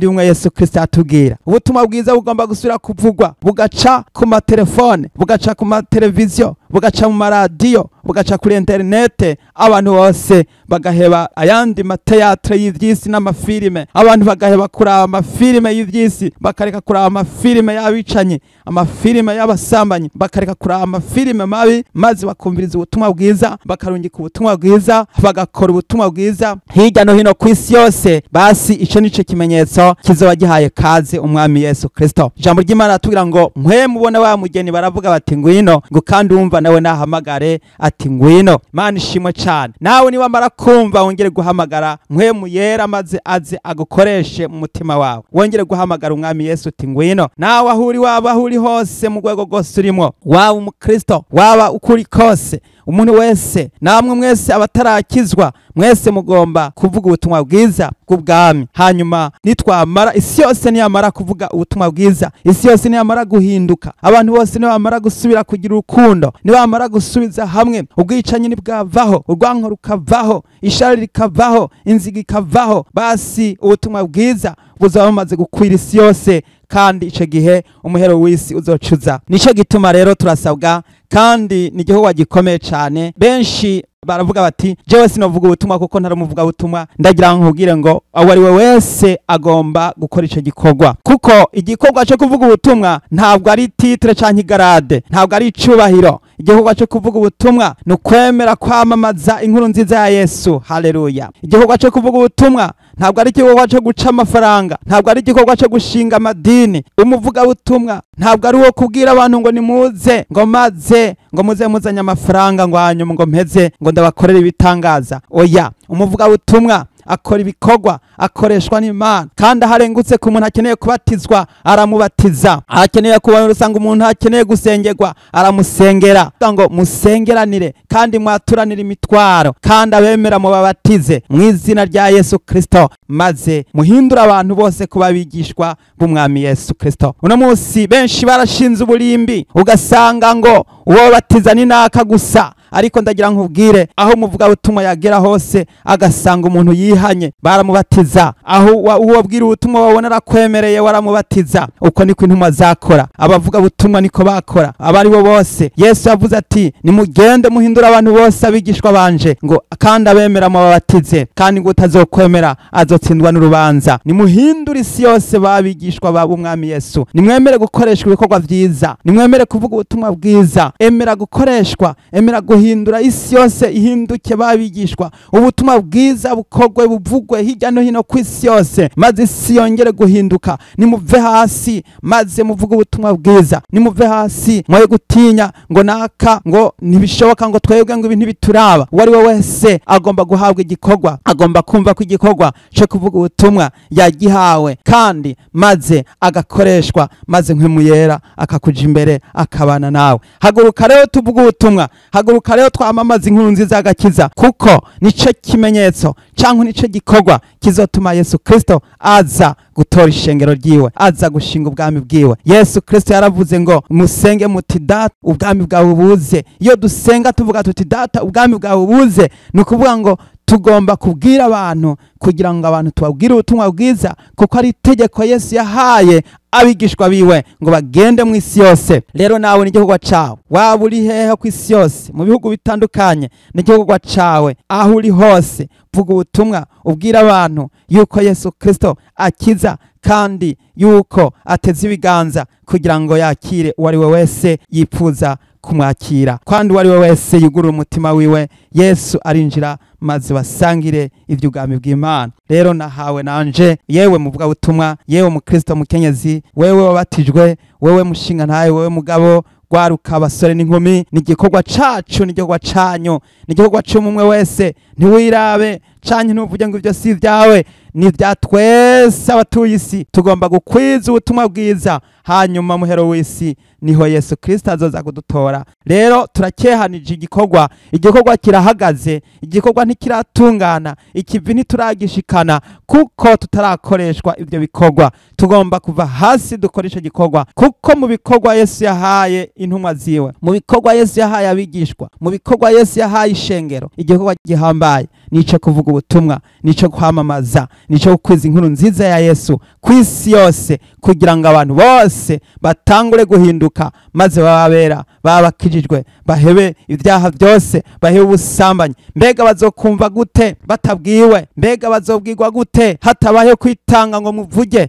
bumwe Yesu Kristo atubwira. Ubutumwa bwiza bugomba gusubira kuvugwa, bugaca ku matelefone, bugaca ku mateleviziyo, bugaca mu maradiyo, bugaca kuri interinete. Abantu bose bagaheba ayandi mateatre y'ivyisi n'amafilime, abantu bagaheba kuraba amafilime y'ivyisi, bakareka kuraba amafilime y'abicanyi, amafilime y'abasambanyi, bakareka kuraba amafilime mabi, maze bakumviriza ubutumwa bwiza, bakarungika ubutumwa bwiza, bagakora ubutumwa bwiza hirya no hino ku isi yose. Basi ico nico kimenyetso kizoba gihaye kaze umwami Yesu Kristo. Ijambo ry'Imana ratubwira ngo mwe mubona wa mugeni baravuga bati ngwino, ngo kandi umva nawe nahamagare ati ngwino. Mana ishimwe cane. Nawe niba mara kumva wongere guhamagara mpwemu yera, maze aze agukoreshe mu mutima wawe, wongere guhamagara umwami Yesu uti ngwino. Nawe aho uri, waba aho uri hose, mu rwego rwose urimo, waba umukristo, waba ukuri kose, umuntu wese, namwe mwese abatarakizwa, mwese mugomba kuvuga ubutumwa bwiza bw'ubwami. Hanyuma nitwamara, isi yose niyamara kuvuga ubutumwa bwiza, isi yose niyamara guhinduka, abantu bose nibamara gusubira kugira urukundo, nibamara gusubiza hamwe, ubwicanyi nibwavaho, urwanko rukavaho, ishari rikavaho, inziga ikavaho, basi ubutumwa bwiza buzaba bumaze gukwira isi yose, kandi ico gihe umuhero w'isi uzocuza. Nico gituma rero turasabwa, kandi ni igikorwa gikomeye cane. Benshi baravuga bati jewe sinovuga ubutumwa kuko ntari umuvuga butumwa. Ndagira nkubwire ngo uwo ari we wese agomba gukora ico gikorwa, kuko igikorwa cyo kuvuga ubutumwa ntabwo ari titre canke igarade, ntabwo ari icubahiro. Igikorwa cyo kuvuga ubutumwa ni ukwemera kwamamaza inkuru nziza ya Yesu. Haleluya. Igikorwa cyo kuvuga ubutumwa ntabwo ari igikorwa cyo guca amafaranga, ntabwo ari igikorwa cyo gushinga amadini. Umuvugabutumwa ntabwo ari uwo kubwira abantu ngo nimuze, ngo maze ngo muze muzanye amafaranga, ngo hanyuma ngo mpeze ngo ndabakorere ibitangaza. Oya, umuvugabutumwa akora ibikorwa, akoreshwa n'Imana, kandi aharengutse ku muntu akeneye kubatizwa aramubatiza, akeneye kubona usanga umuntu akeneye gusengerwa aramusengera, ngo musengeranire kandi mwaturanire imitwaro, kandi abemera mubabatize mu izina rya Yesu Kristo, maze muhindura abantu bose kuba abigishwa b'umwami Yesu Kristo. Uno munsi benshi barashinze uburimbi, ugasanga ngo uwo batiza ni naka gusa, ariko ndagira nkubwire aho umuvugabutumwa yagera hose agasanga umuntu yihanye baramubatiza, aho uwo bwira ubutumwa wabona arakwemereye waramubatiza. Uko niko intumwa zakora, abavugabutumwa niko bakora, abari bo bose. Yesu yavuze ati nimugende muhindura abantu bose abigishwa banje, ngo kandi abemera mubabatize, kandi ngo utazokwemera azotsindwa n'urubanza. Nimuhindure isi yose babigishwa b'umwami Yesu. Nimwemere gukoreshwa ibikorwa vyiza, nimwemere kuvuga ubutumwa bwiza, emera gukoreshwa, emera guhindura isi yose ihinduke babigishwa, ubutumwa bwiza bukogwe buvugwe hirya no hino ku isi yose, maze isi yongere guhinduka. Nimuve hasi maze muvuge ubutumwa bwiza, nimuve hasi mwoye gutinya ngo naka ngo ntibishoboka, ngo twebwe ngo ibintu bituraba. Uwo ari we wese agomba guhabwa igikorwa, agomba kumva ko igikorwa cyo kuvuga ubutumwa yagihawe, kandi maze agakoreshwa, maze nk'umuyera akakuja imbere akabana nawe. Haguruka rero tuvuge ubutumwa, haguruka rero twamamaza inkuru nziza y'agakiza, kuko nico kimenyetso canke nico gikorwa kizotuma Yesu Kristo aza gutora ishengero ryiwe, aza gushinga ubwami bwiwe. Yesu Kristo yaravuze ngo musenge muti Data ubwami bwawe buze. Iyo dusenga tuvuga tuti Data ubwami bwawe buze, ni ukuvuga ngo tugomba kubwira abantu, kugira ngo abantu tubabwire ubutumwa bwiza, kuko ari itegeko Yesu yahaye abigishwa biwe ngo bagende mu isi yose. Rero nawe ni igikorwa cawe, waba uri hehe ku isi yose, mu bihugu bitandukanye, ni igikorwa cawe aho uri hose, vuga ubutumwa, ubwira abantu yuko Yesu Kristo akiza, kandi yuko ateze ibiganza kugira ngo yakire uwo ari we wese yipfuza kumwakira, kandi uwo ari we wese yugurura umutima wiwe, Yesu arinjira maze basangire ivy'ubwami bw'Imana. Rero nahawe nanje, yewe muvugabutumwa, yewe mukristo mukenyezi, wewe wabatijwe, wewe mushinga ntaye, wewe mugabo, gwaruka abasore n'inkumi, ni igikorwa cacu, ni igikorwa canyu, ni igikorwa c'umwe wese. Ntiwirabe canke ntuvuge ngo ivyo si ivyawe, ni ivya twese abatuye isi. Tugomba gukwiza ubutumwa bwiza, hanyuma muhero w'isi niho Yesu Kristo azoza kudutora. Rero turakehanije igikorwa, igikorwa kirahagaze, igikorwa ntikiratungana, ikivi ntituragishikana, kuko tutarakoreshwa ivyo bikorwa. Tugomba kuva hasi dukora ico gikorwa, kuko mu bikorwa Yesu yahaye intumwa ziwe, mu bikorwa Yesu yahaye abigishwa, mu bikorwa Yesu yahaye ishengero, igikorwa gihambaye nico kuvuga ubutumwa, nico kwamamaza, nico gukwiza inkuru nziza ya Yesu ku isi yose, kugira ngo abantu bose batangure guhinduka, maze bababera babakijijwe, bahebe ibyaha byose, bahebe ubusambanyi. Mbega bazokumva gute batabwiwe? Mbega bazobwirwa gute hatabaye kwitanga ngo muvuge?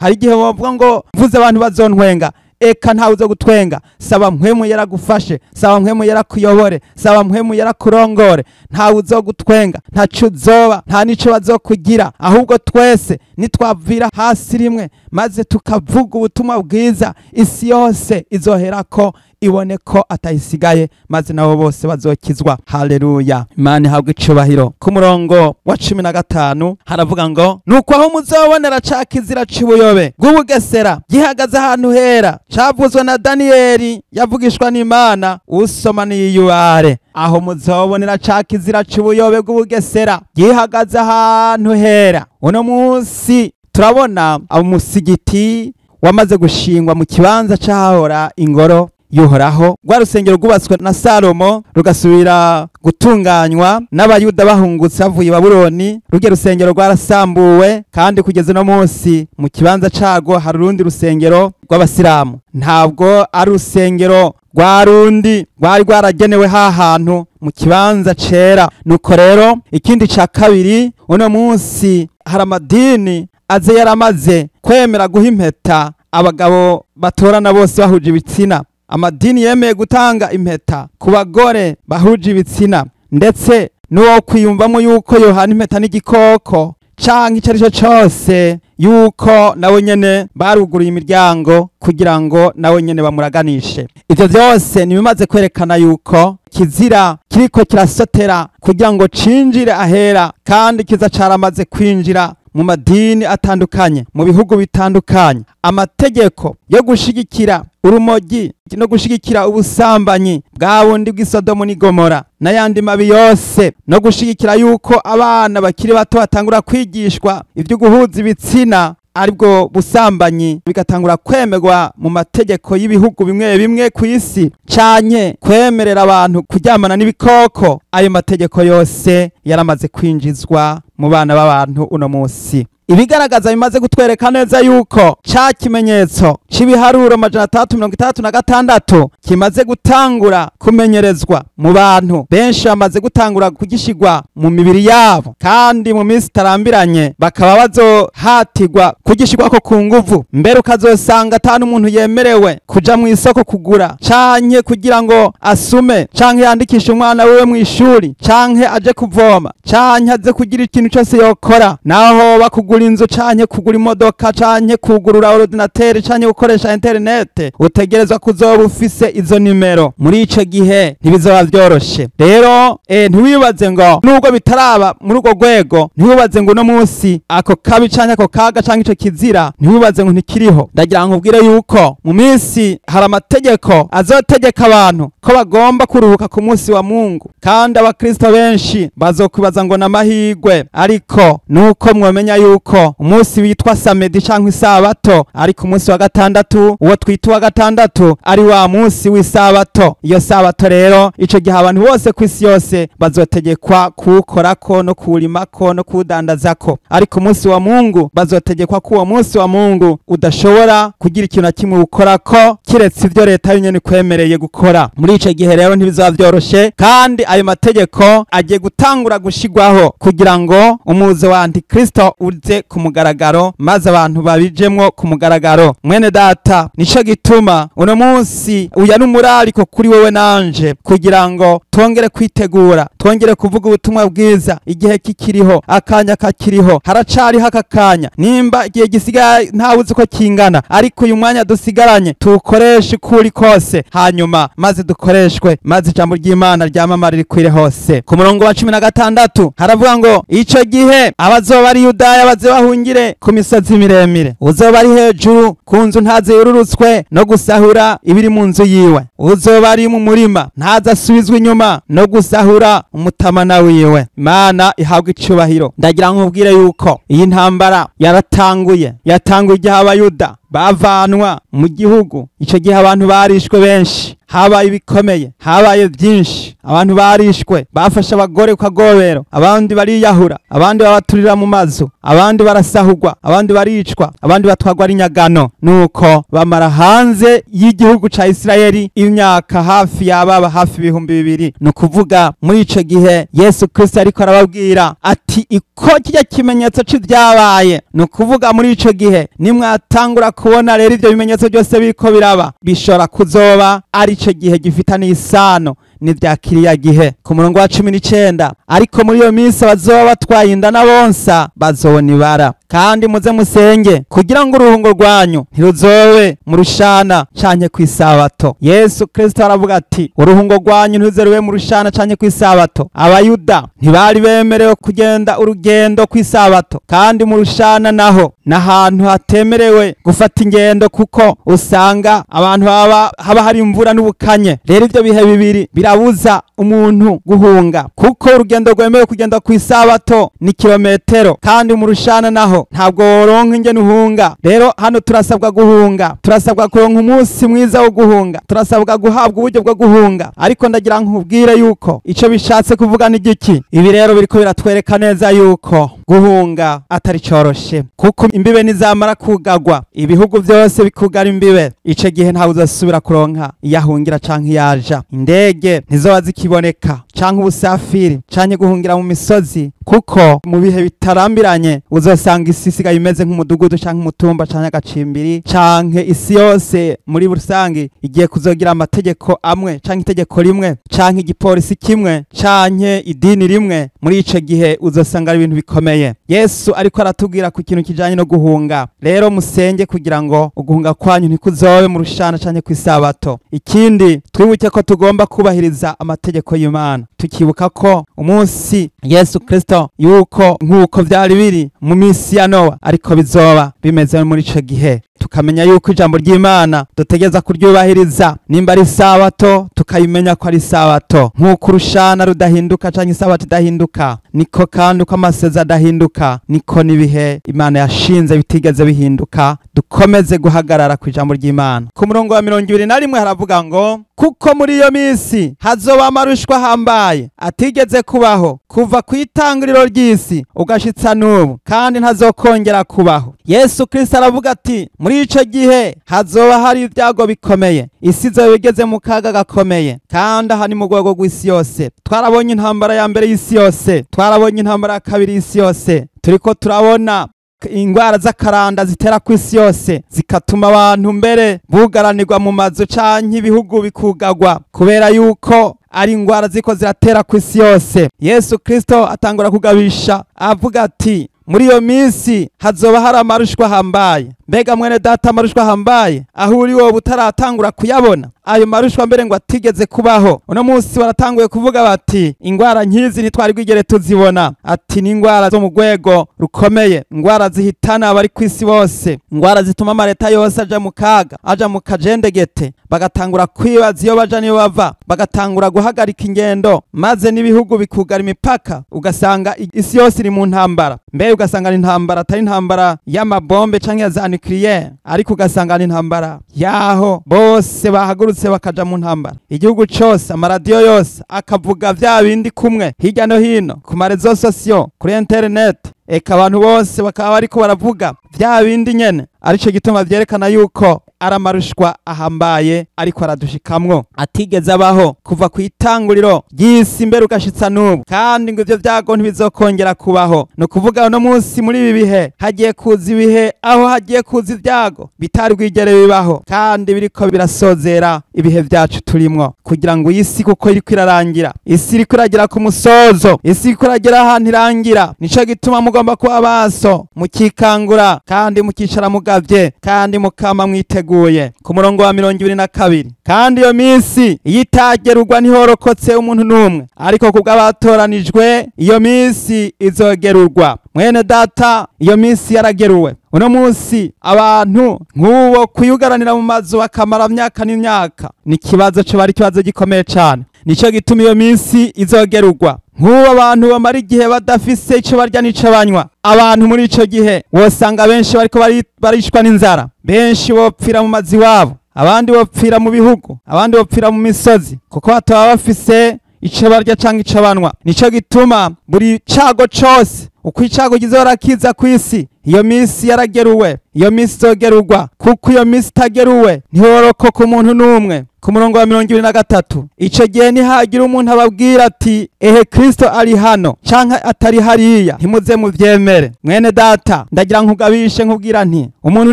Hari igihe bavuga ngo mvuze abantu bazontwenga. Eka ntawe uzo gutwenga. Saba mpwemu yaragufashe, saba mpwemu yarakuyobore, saba mpwemu yarakurongore. Ntawe uzo gutwenga, ntaco uzoba, nta nico bazokugira. Ahubwo twese nitwavira hasi rimwe maze tukavuga ubutumwa bwiza, isi yose izoherako ibone ko atayisigaye, maze nabo bose bazokizwa. Haleluya, Imana ihabwe icubahiro. Ku murongo wa 15 haravuga ngo nuko aho muzobonera ca kizira c'ubuyobe bw'ubugesera gihagaze ahantu hera, cavuzwe na Daniyeli yavugishwa n'Imana, usoma niyubare. Aho muzobonera ca kizira c'ubuyobe bw'ubugesera gihagaze ahantu hera. Uno munsi turabona umusigiti wamaze gushingwa mu kibanza c'ahahora ingoro y'Uhoraho. Rwa rusengero rwubatswe na Salomo rugasubira gutunganywa n'Abayuda bahungutse bavuye i Babuloni. Rurya rusengero rwarasambuwe, kandi kugeza uno munsi mu kibanza cago hari urundi rusengero rw'Abasilamu. Ntabwo ari urusengero rwa rundi rwari rwaragenewe ha hantu mu kibanza cera. Nuko rero ikindi ca kabiri, uno munsi hari amadini aze yaramaze kwemera guha impeta abagabo batorana bose bahuje ibitsina. Amadini yemeye gutanga impeta ku bagore bahuje ibitsina, ndetse n'uwo kwiyumvamo yuko yohana impeta n'igikoko canke ico arico cose, yuko nawe nyene baruguruye imiryango kugira ngo nawe nyene bamuraganishe. Ivyo vyose nibimaze kwerekana yuko kizira kiriko kirasotera kugira ngo cinjire ahera, kandi kiza caramaze kwinjira mu madini atandukanye, mu bihugu bitandukanye. Amategeko yo gushigikira urumogi no gushigikira ubusambanyi bwa bundi bw'isodomu n'igomora n'ayandi mabi yose, no gushigikira yuko abana bakiri bato batangura kwigishwa ivyo guhuza ibitsina aribwo busambanyi, bigatangura kwemerwa mu mategeko y'ibihugu bimwe bimwe ku isi, canke kwemerera abantu kuryamana n'ibikoko. Ayo mategeko yose yaramaze kwinjizwa mu bana b'abantu uno munsi. Ibigaragaza bimaze kutwereka neza yuko ca kimenyetso c'ibiharuro 666 kimaze gutangura kumenyerezwa mu bantu benshi, bamaze gutangura kugishigwa mu mibiri yabo, kandi mu minsi itarambiranye bakaba bazohatirwa kugishigwako ku nguvu. Mbere ukazosanga ata n'umuntu yemerewe kuja mu isoko kugura, canke kugira ngo asume, canke yandikishe umwana wiwe mu ishuri, canke aje kuvoma, canke aze kugira ikintu cose yokora, naho bakugura inzu canke kugura imodoka canke kugurura ordinateur canke gukoresha internet, utegerezwa kuzoba ufise izo nimero. Muri ico gihe ntibizoba vyoroshe. Rero ntiwibaze ngo nubwo bitaraba muri urwo rwego, ntiwibaze ngo uno munsi ako kabi canke ako kaga canke ico kizira, ntiwibaze ngo ntikiriho. Ndagira ngo nkubwire yuko mu minsi hari amategeko azotegeka abantu ko bagomba kuruhuka ku munsi wa Mungu, kandi abakristo benshi bazokwibaza ngo n'amahirwe, ariko nuko mwomenya yuko umunsi witwa samedi canke isabato ariko umunsi wa gatandatu, uwo twita uwa gatandatu, ari wa munsi w'isabato. Iyo sabato rero ico gihe abantu bose kw'isi yose bazotegekwa kuwukorako no kuwurimako no kuwudandazako, ariko umunsi wa Mungu bazotegekwa ko uwo munsi wa Mungu udashobora kugira ikintu na kimwe uwukorako kiretse ivyo leta yonyene ikwemereye gukora. Muri ico gihe rero ntibizoba vyoroshe, kandi ayo mategeko agiye gutangura gushigwaho kugira ngo umuzo wa Antikristo uze ku mugaragaro, maze abantu babijemwo ku mugaragaro. Mwene data, nico gituma uno munsi uya n'umurariko kuri wewe nanje, kugira ngo twongere kwitegura, twongere kuvuga ubutumwa bwiza igihe kikiriho, akanya kakiriho, haracariho aka kanya. Nimba igihe gisigaye ntawuzi uko kingana, ariko uyu mwanya dusigaranye tuwukoreshe uko uri kose, hanyuma maze dukoreshwe, maze ijambo ry'Imana ryamamare rikwire hose. Ku murongo wa 16 haravuga ngo ico gihe abazoba ari Yudaya baze bahungire ku misozi miremire, uzoba ari hejuru ku nzu ntaze yururutswe no gusahura ibiri mu nzu yiwe, uzoba ari mu murima ntaze asubizwe inyuma no gusahura umutamana wiwe. Imana ihabwe icubahiro. Ndagira nkubwire yuko iyi ntambara yaratanguye, yatanguye igihe abayuda bavanwa mu gihugu. Ico gihe abantu barishwe benshi, habaye ibikomeye, habaye byinshi, abantu barishwe, bafashe abagore ku kagobero, abandi bariyahura, abandi babaturira mu mazu, abandi barasahurwa, abandi baricwa, abandi batwagwa ari nyagano. Nuko bamara hanze y'igihugu ca Isirayeli imyaka hafi yababa hafi 2000. Ni ukuvuga muri ico gihe Yesu Kristo ariko arababwira ati iko kijya kimenyetso c'ivyabaye. Ni ukuvuga muri ico gihe nimwatangura kubona rero ivyo bimenyetso byose biriko biraba, bishobora kuzoba ari ico gihe gifitaniye isano n'ivya kiriya gihe. Ku murongo wa 19, ariko muri iyo minsi abazoba batwaye inda n'abonsa bazobona ibara, kandi muze musenge kugira ngo uruhungo rwanyu ntiruzobe mu rushana canke kw'isabato. Yesu Kristo aravuga ati uruhungo rwanyu ntiruze rube mu rushana canke kw'isabato. Abayuda ntibari bemerewe kugenda urugendo kw'isabato, kandi mu rushana naho n'ahantu hatemerewe gufata ingendo, kuko usanga abantu haba hari imvura n'ubukanye. Rero ivyo bihe bibiri birabuza umuntu guhunga, kuko urugendo rwemewe kugenda kw'isabato ni kilometero, kandi mu rushana naho ntabwo woronka ingene uhunga. Rero hano turasabwa guhunga, turasabwa kuronka umunsi mwiza wo guhunga, turasabwa guhabwa uburyo bwo guhunga. Ariko ndagira nkubwire yuko ico bishatse kuvuga ni giki. Ibi rero biriko biratwereka neza yuko guhunga atari coroshe, kuko imbibe nizamara kugagwa, ibihugu byose bikugara imbibe, ico gihe ntawe uzasubira kuronka iyahungira canke iyaja. Indege gihe ntizoba zikiboneka, canke ubusafiri, canke guhungira mu misozi, kuko mu bihe bitarambiranye uzosanga isi isigaye imeze nk'umudugudu canke umutumba canke agacimbiri, canke isi yose muri rusange igiye kuzogira amategeko amwe canke itegeko rimwe canke igipolisi kimwe canke idini rimwe. Muri ico gihe uzosanga ari ibintu bikomeye. Yesu ariko aratubwira ku kintu kijanye no guhunga. Rero musenge kugira ngo uguhunga kwanyu ntikuzobe mu rushana canke kw'isabato. Ikindi, twibuke ko tugomba kubahiriza amategeko y'Imana, tukibuka ko umunsi Yesu Kristo yuko nk'uko vyari biri mu minsi ya Nowa ariko bizoba bimeze muri ico gihe. Tukamenya yuko ijambo ry'Imana dutegereza kuryubahiriza, nimba ari sabato tukayimenya ko ari sabato. Nk'uko urushana rudahinduka canke isabato idahinduka, niko kandi uko amasezerano adahinduka, niko n'ibihe Imana yashinze bitigeze bihinduka. Dukomeze guhagarara ku ijambo ry'Imana. Ku murongo wa 21 haravuga ngo kuko muri iyo minsi hazoba amarushwa ahambaye atigeze kubaho kuva ku itangiriro ry'isi ugashitsa n'ubu, kandi ntazokongera kubaho. Yesu Kristo aravuga ati muri ico gihe hazoba hari ibyago bikomeye, isi izoba igeze mu kaga gakomeye, kandi aha ni mu rwego rw'isi yose. Twarabonye intambara ya mbere y'isi yose, twarabonye intambara ya kabiri y'isi yose, turiko turabona ingwara z'akaranda zitera ku isi yose, zikatuma abantu mbere bugaranirwa mu mazu canke ibihugu bikugagwa kubera yuko ari ingwara ziko ziratera ku isi yose. Yesu Kristo atangura kugabisha avuga ati muri iyo minsi hazoba hari amarushwa ahambaye. Mbega mwene data, amarushwa ahambaye aho uri wowe utaratangura kuyabona? Ayo marushwa mbere ngo atigeze kubaho. Uno munsi baratanguye kuvuga bati ingwara nkizi ntitwari bwigere tuzibona. Ati ni ingwara zo mu rwego rukomeye, ingwara zihitana abari ku isi bose, ingwara zituma amareta yose aja mu kaga, aja mu kajendegete, bagatangura kwibaza iyo baja niyo bava, bagatangura guhagarika ingendo, maze n'ibihugu bikugara imipaka, ugasanga isi yose iri mu ntambara. Mbere ugasanga ni intambara atari intambara y'amabombe canke ya za nucléaire, ariko ugasanga ni intambara yaho bose bahagurutse bakaja mu ntambara. Igihugu cose, amaradiyo yose akavuga vya bindi kumwe hirya no hino, ku ma réseaux sociaux, kuri internet, eka abantu bose bakaba bariko baravuga vya bindi nyene. Arico gituma vyerekana yuko ari amarushwa ahambaye ariko aradushikamwo, atigeze abaho kuva ku itanguriro ry'isi mbere ugashitsa n'ubu, kandi ngo ivyo vyago ntibizokongera kubaho. Ni ukuvuga uno munsi muri ibi bihe hagiye kuza ibihe aho hagiye kuza ibyago bitari bwigere bibaho, kandi biriko birasozera ibihe vyacu turimwo, kugira ngo iyi si kuko iriko irarangira, isi iriko iragera ku musozo, isi iriko iragera ahantu irangira. Nico gituma mugomba kuba maso, mukikangura kandi mukicara mugavye, kandi mukama mwiteguye. Ku murongo wa 22, kandi iyo minsi iyo itagerurwa ntihorokotse umuntu n'umwe, ariko kubw'abatoranijwe iyo minsi izogerurwa. Mwene data, iyo minsi yarageruwe. Uno munsi abantu nk'uwo kwiyugaranira mu mazu bakamara myaka n'imyaka ni ikibazo co bari ikibazo gikomeye cane. Nico gituma iyo minsi izogerurwa. Nk'uwo abantu bamara igihe badafise ico barya n'ico banywa, abantu muri ico gihe wosanga benshi bariko barishwa n'inzara, benshi bopfira mu mazu iwabo, abandi bopfira mu bihugu, abandi bopfira mu misozi, kuko bataba bafise ico barya canke ico banywa. Nico gituma buri cago cose uko icago kizora kiza kw'isi, iyo minsi yarageruwe, iyo minsi izogerurwa, kuko iyo minsi itageruwe ntihorokoka umuntu n'umwe. Ku murongo wa 23, ico gihe nihagira umuntu ababwira ati ehe Kristo ari hano canke atari hariya, ntimuze muvyemere. Mwene data, ndagira nkugabishe nkubwira nti umuntu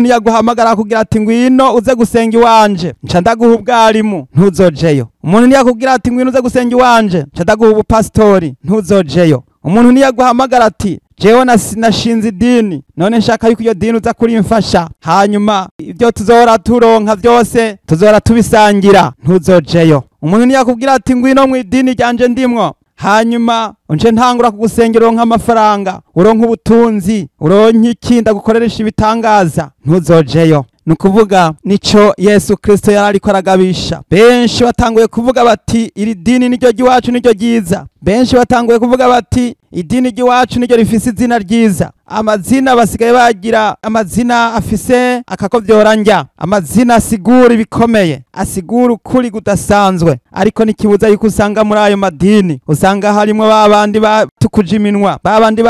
niyaguhamagara kugira ati ngwino uze gusenga iwanje, nca ndaguha ubwarimu, ntuzojeyo. Umuntu niyakubwira ati ngwino uze gusenga iwanje, nca ndaguha ubupasitori, ntuzojeyo. Umuntu niyaguhamagara ati jewe nashinze idini, none nshaka yuko iyo dini uza kurimfasha, hanyuma ibyo tuzohora turonka vyose tuzohora tubisangira, ntuzojeyo. Umuntu niyakubwira ati ngwino mu idini ryanje ndimwo, hanyuma unje ntangura kugusengera uronka amafaranga, uronka ubutunzi, uronka iki, ndagukoreresha ibitangaza, ntuzojeyo. Ni ukuvuga nico Yesu Kristo yari ariko aragabisha. Benshi batanguye kuvuga bati iri dini niryo ry'iwacu niryo ryiza. Benshi batanguye kuvuga bati idini ry'iwacu niryo rifise izina ryiza. Amazina basigaye bagira amazina afise akakovyoranja, amazina asigura ibikomeye, asigura ukuri kudasanzwe. Ariko nikibuza yuko usanga muri ayo madini usanga harimwo babandi batukuje iminwa, babandi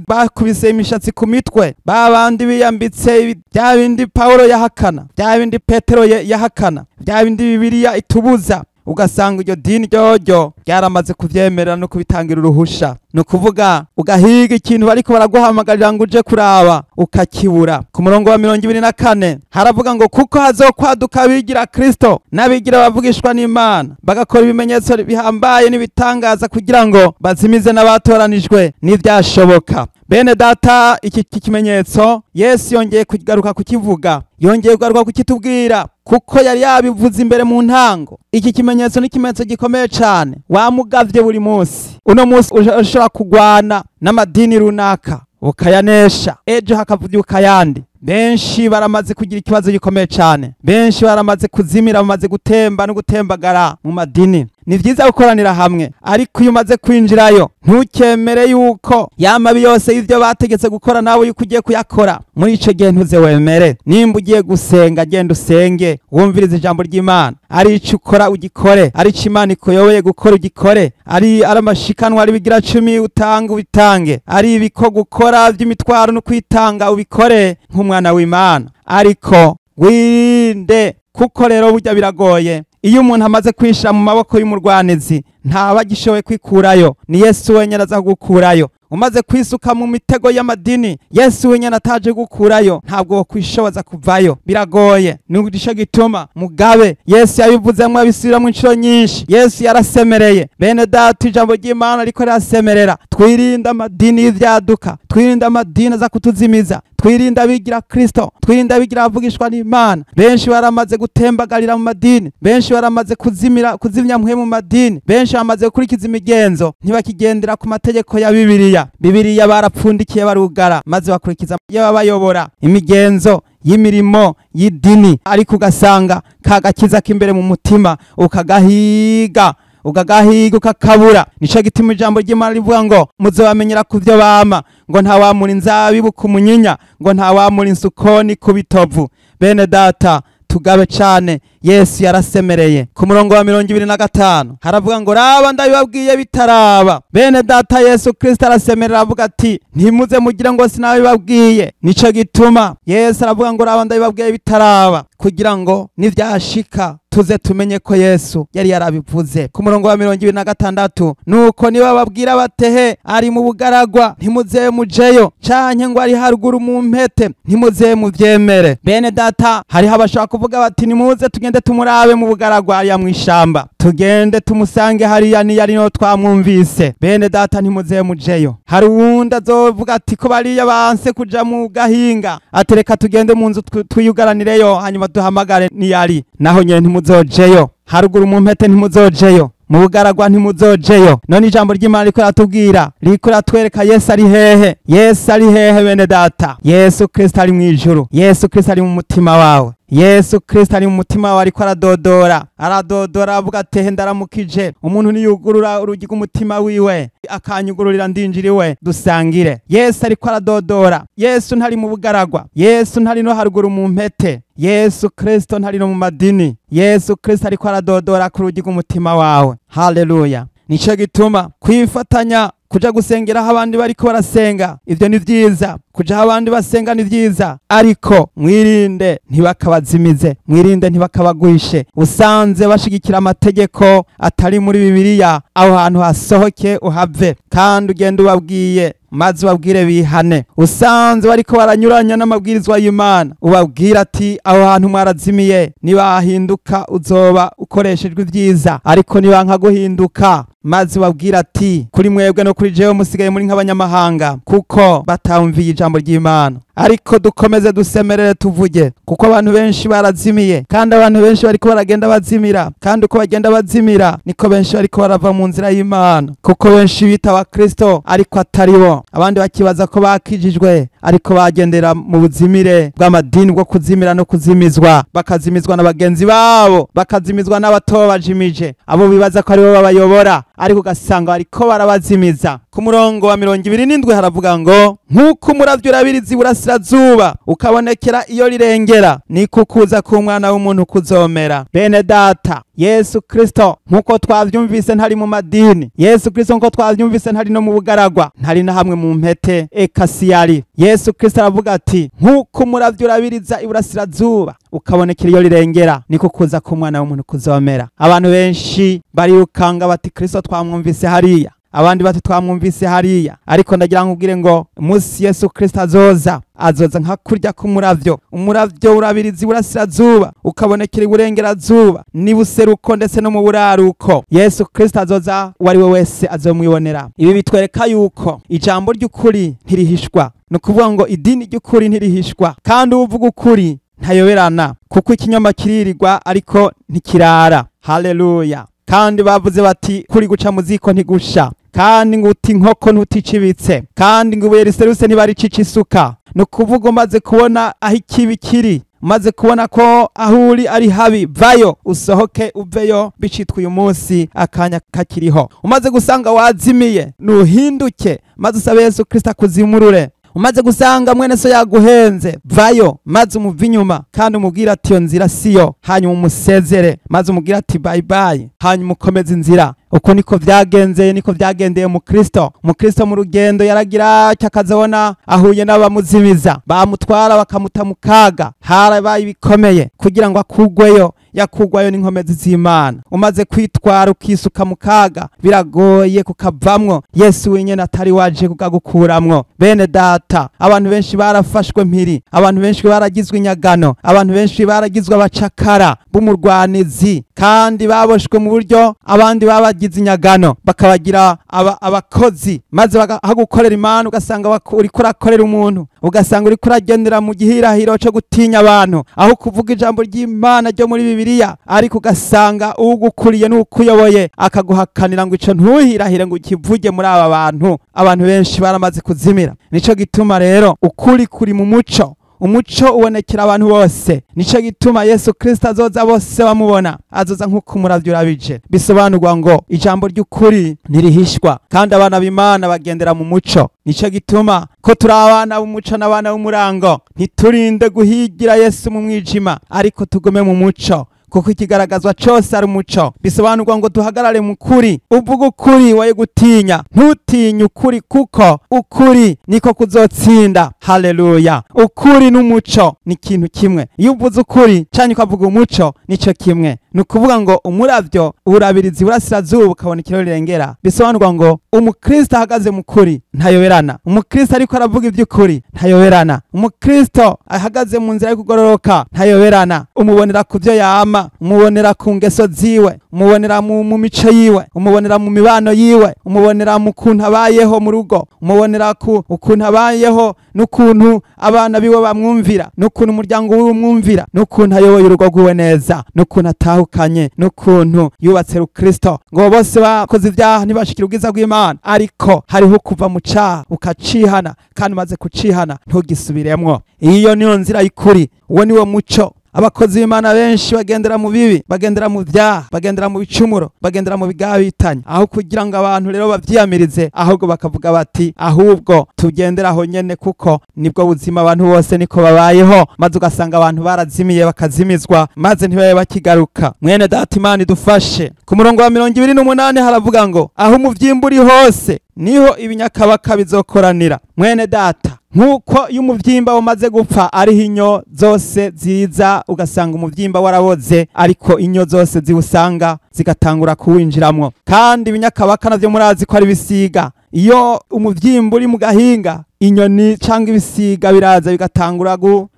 bakubise imishatsi ku mitwe, babandi biyambitse bya bindi Paulo yahakana, bya bindi Petero yahakana, bya bindi Bibiliya itubuza. Ugasanga iryo dini ryoryo ryaramaze kuvyemera no kubitangira uruhusha. Ni ukuvuga ugahiga ikintu bariko baraguhamagarira ngo uje kuraba ukakibura. Ku murongo wa 24 haravuga ngo kuko hazokwaduka abigira Kristo n'abigira bavugishwa n'Imana, bagakora ibimenyetso bihambaye n'ibitangaza kugira ngo bazimize n'abatoranijwe n'ivyashoboka. Bene data, iki kimenyetso Yesu yongeye kugaruka kukivuga, yongeye kugaruka kukitubwira, kuko yari yabivuze imbere mu ntango. Iki kimenyetso ni ikimenyetso gikomeye cane. Wamugavye buri munsi. Uno munsi ushobora kugwana n'amadini runaka ukayanesha, ejo hakavuka ayandi. Benshi baramaze kugira ikibazo gikomeye cane, benshi baramaze kuzimira, bamaze gutemba no gutembagara mu madini. Ni vyiza gukoranira hamwe, ariko iyo umaze kwinjirayo ntukemere yuko yamabi yose y'ivyo bategetse gukora nawe yuko ugiye kuyakora. Muri ico gihe ntuze wemere. Nimba ugiye gusenga, genda usenge, wumvirize ijambo ry'Imana. Ari ico ukora ugikore, ari ico Imana ikuyoboye gukora ugikore, ari amashikanwa, ari ibigira cumi utanga ubitange, ari ibikorwa ukora vy'imitwaro no kwitanga ubikore nk'umwana w'Imana. Ariko wirinde, kuko rero burya biragoye. Iyo umuntu amaze kwishira mu maboko y'umurwanizi ntaba agishoboye kwikurayo. Ni Yesu wenyine aza kugukurayo. Umaze kwisuka mu mitego y'amadini, Yesu wenyine ataje gukurayo, ntabwo wokwishoboza kuvayo, biragoye. Nico gituma mugabe Yesu yabivuzemwo abisubiramwo inshuro nyinshi. Yesu yarasemereye. Bene data, ijambo ry'Imana riko rirasemerera. Twirinde amadini y'ivyaduka, twirinde amadini aza kutuzimiza, twirinde abigira Kristo, twirinde abigira abavugishwa n'Imana. Benshi baramaze gutembagarira mu madini, benshi baramaze kuzimira, kuzimya mwe mu madini, benshi bamaze gukurikiza imigenzo, ntibakigendera ku mategeko ya Bibiliya. Bibiliya barapfundikiye barugara, maze bakurikiza y'ababayobora imigenzo y'imirimo y'idini. Ariko ugasanga kagakiza k'imbere mu mutima ukagahiga ukakabura. Nico gituma ijambo ry'Imana rivuga ngo muzobamenyera ku vyo bama, ngo nta wamura inzabibu ku munyinya, ngo nta wamura insukoni ku bitovu. Bene data, tugabe cane. Yesu yarasemereye. Ku murongo wa 25 haravuga ngo raba ndabibabwiye bitaraba. Bene data, Yesu Kristo arasemerera avuga ati ntimuze mugire ngo sinabibabwiye. Nico gituma Yesu aravuga ngo raba ndabibabwiye bitaraba, kugira ngo nivyashika tuze tumenye ko Yesu yari yarabivuze. Ku murongo wa 26 nuko niba babwira batehe ari mu bugaragwa, ntimuze mujeyo, canke ngo ari haruguru mu mpete, ntimuze muvyemere. Bene data, hariho abashaka kuvuga bati nimuze tugende tumurabe mu bugaragwa hariya mw'ishamba, tugende tumusange hariya niyari no twamwumvise. Bene data, ntimuze mujeyo. Hari uwundi azovuga ati ko bariya banse kuja mu gahinga, atereka tugende mu nzu twiyugaranireyo, hanyuma duhamagare niyari. Naho nyene ntimuzojeyo. Haruguru mu mpete ntimuzojeyo, mu bugaragwa ntimuzojeyo. None ijambo ry'Imana riko riratubwira, riko riratwereka Yesu ari hehe. Yesu ari hehe bene data? Yesu Kristo ari mw'ijuru. Yesu Kristo ari mu mutima wawe. Yesu Kristo ari mu mutima wawe, ariko aradodora, aradodora avuga ati ndaramukije. Umuntu niyugurura urugi rw'umutima wiwe akanyugururira ndinjiriwe dusangire. Yesu ariko aradodora. Yesu ntari mu bugaragwa, Yesu ntari no haruguru mu mpete, Yesu Kristo ntari no mu madini. Yesu Kristo ariko aradodora ku rugi rw'umutima wawe. Haleluya. Nico gituma kwifatanya, kuja gusengera aho abandi bariko barasenga, ivyo ni vyiza. Kuja aho abandi basenga ni vyiza, ariko mwirinde ntibakabazimize, mwirinde ntibakabagwishe. Usanze bashigikira amategeko atari muri Bibiliya, aho hantu hasohoke uhave, kandi ugende ubabwiye, maze ubabwire bihane. Usanze bariko baranyuranya n'amabwirizwa y'Imana, ubabwira ati aho hantu mwarazimiye, nibahinduka uzoba ukoreshejwe ivyiza, ariko nibanka guhinduka, maze ubabwira ati kuri mwebwe no kuri jewe musigaye muri nk'abanyamahanga, kuko batamviye ijambo ry'Imana. Ariko dukomeze dusemerere tuvuge, kuko abantu benshi barazimiye, kandi abantu benshi bariko baragenda bazimira, kandi uko bagenda bazimira niko benshi bariko barava mu nzira y'Imana, kuko benshi bita abakristo ariko atari bo. Abandi bakibaza ko bakijijwe, ariko bagendera mu buzimire bw'amadini bwo kuzimira no kuzimizwa, bakazimizwa na bagenzi babo, bakazimizwa n'abatobajimije, abo bibaza ko aribo babayobora, ariko ugasanga bariko barabazimiza. Ku murongo wa 27 haravuga ngo nk'uko umuravyo urabiriza iburasirazuba ukabonekera iyo rirengera, niko kuza k'umwana w'umuntu kuzomera. Bene data, Yesu Kristo nkuko twavyumvise ntari mu madini, Yesu Kristo nkuko twavyumvise ntari no mu bugaragwa, ntari na hamwe mu mpete, eka siyari. Yesu Kristo aravuga ati nkuko umuravyo urabiriza iburasirazuba ukabonekera iyo rirengera, niko kuza k'umwana w'umuntu kuzomera. Abantu benshi barirukanga bati Kristo twamwumvise hariya, abandi bati twamwumvise hariya, ariko ndagira nkubwire ngo umunsi Yesu Kristo azoza, azoza nka kurya k'umuravyo. Umuravyo urabiriza iburasirazuba ukabonekera iburengerazuba n'ibuseruko ndetse no mu buraruko. Yesu Kristo azoza, uwo ari we wese azomwibonera. Ibi bitwereka yuko ijambo ry'ukuri ntirihishwa, ni ukuvuga ngo idini ry'ukuri ntirihishwa, kandi uvuga ukuri ntayoberana, kuko ikinyoma kiririrwa ariko ntikirara. Haleluya! Kandi bavuze bati kuri guca mu ziko ntigusha, kandi ngo uti inkoko ntuticibitse, kandi ngo ibuye riserutse ntibaricisha isuka. Ni ukuvuga umaze kubona aho ikibi kiri, umaze kubona ko aho uri ari habi, vayo usohoke uveyo bicitwa uyu munsi akanya kakiriho. Umaze gusanga wazimiye, nuhinduke maze usabe Yesu Kristo akuzimurure. Umaze gusanga mwene so yaguhenze, vayo maze umuve inyuma kandi umubwire ati iyo nzira siyo, hanyuma umusezere maze umubwire ati bye bye, hanyuma ukomeze inzira. Uko niko vyagenze, niko vyagendeye mu Kristo. Mu Kristo mu rugendo yaragira akazabona ahuye n'abamuzimiza, bamutwara bakamuta mu kaga. Harabaye ibikomeye kugira ngo akugweyo, yakugwayo n'inkomezi z'Imana. Umaze kwitwara ukisuka mu kaga, biragoye kukavamwo Yesu wenyene atari waje kukagukuramwo. Bene data, abantu benshi barafashwe mpiri, abantu benshi baragizwe inyagano, abantu benshi baragizwe abacakara b'umurwanizi, kandi baboshwe mu buryo abandi babagize inyagano bakabagira abakozi, maze bakagukorera Imana ugasanga uriko urakorera umuntu, ugasanga uriko uragendera mu gihirahiro cyo gutinya abantu, aho kuvuga ijambo ry'Imana ryo muri Bibiliya, ariko ugasanga ugukuriye n'ukuyoboye akaguhakanira ngo ico ntuhirahire ngo ukivuge muri aba bantu. Abantu benshi baramaze kuzimira. Nico gituma rero ukuri kuri mu muco, umuco ubonekera abantu bose. Nico gituma Yesu Kristo azoza bose bamubona, azoza nk'uko umuravyo urabije. Bisobanurwa ngo ijambo ry'ukuri ntirihishwa, kandi abana b'Imana bagendera mu muco. Nico gituma ko turi abana b'umuco n'abana b'umurango, ntiturinde guhigira Yesu mu mwijima, ariko tugume mu muco, kuko ikigaragazwa cose ari umuco. Bisobanurwa ngo duhagarare mu kuri, uvuga ukuri woye gutinya, ntutinye ukuri kuko ukuri niko kuzotsinda. Haleluya! Ukuri n'umuco ni ikintu kimwe. Iyo uvuze ukuri canke ukavuga umuco nico kimwe. Ni ukuvuga ngo umuravyo urabiriza iburasirazuba ukabona ikirori rirengera. Bisobanurwa ngo umukristo ahagaze mu kuri ntayoberana, umukristo ariko aravuga ivy'ukuri ntayoberana, umukristo ahagaze mu nzira yo kugororoka ntayoberana. Umubonera ku vyo yama, umubonera ku ngeso ziwe, umubonera mu mico yiwe, umubonera mu mibano yiwe, umubonera mu kuntu abayeho mu rugo, umubonera ku ukuntu abayeho n'ukuntu abana biwe bamwumvira, n'ukuntu umuryango wiwe umwumvira, n'ukuntu ayoboye urugo rwiwe neza, n'ukuntu atahukanye, n'ukuntu yubatse Kristo. Ngo bose bakoze ibyaha ntibashikira ubwiza bw'Imana, ariko hariho kuva mu caha ukacihana, kandi umaze kucihana ntugisubiremwo. Iyo niyo nzira y'ukuri, uwo niwo muco. Abakozi b'Imana benshi bagendera mu bibi, bagendera mu vyaha, bagendera mu bicumuro, bagendera mu bigabitanye, aho kugira ngo abantu rero bavyiyamirize, ahubwo bakavuga bati ahubwo tugendera aho nyene, kuko nibwo buzima abantu bose niko babayeho. Maze ugasanga abantu barazimiye bakazimizwa, maze ntibabe bakigaruka. Mwene data, Imana idufashe. Ku murongo wa 28 haravuga ngo aho umuvyimba uri hose niho ibinyakabaka bizokoranira. Mwene data, nkuko iyo umuvyimba umaze gupfa ariho inyo zose ziza, ugasanga umuvyimba waraboze, ariko inyo zose ziwusanga zigatangura kuwinjiramwo. Kandi ibinyakabaka navyo murazi ko ari bisiga. Iyo umuvyimba uri mu gahinga, inyoni canke ibisiga biraza bigatangura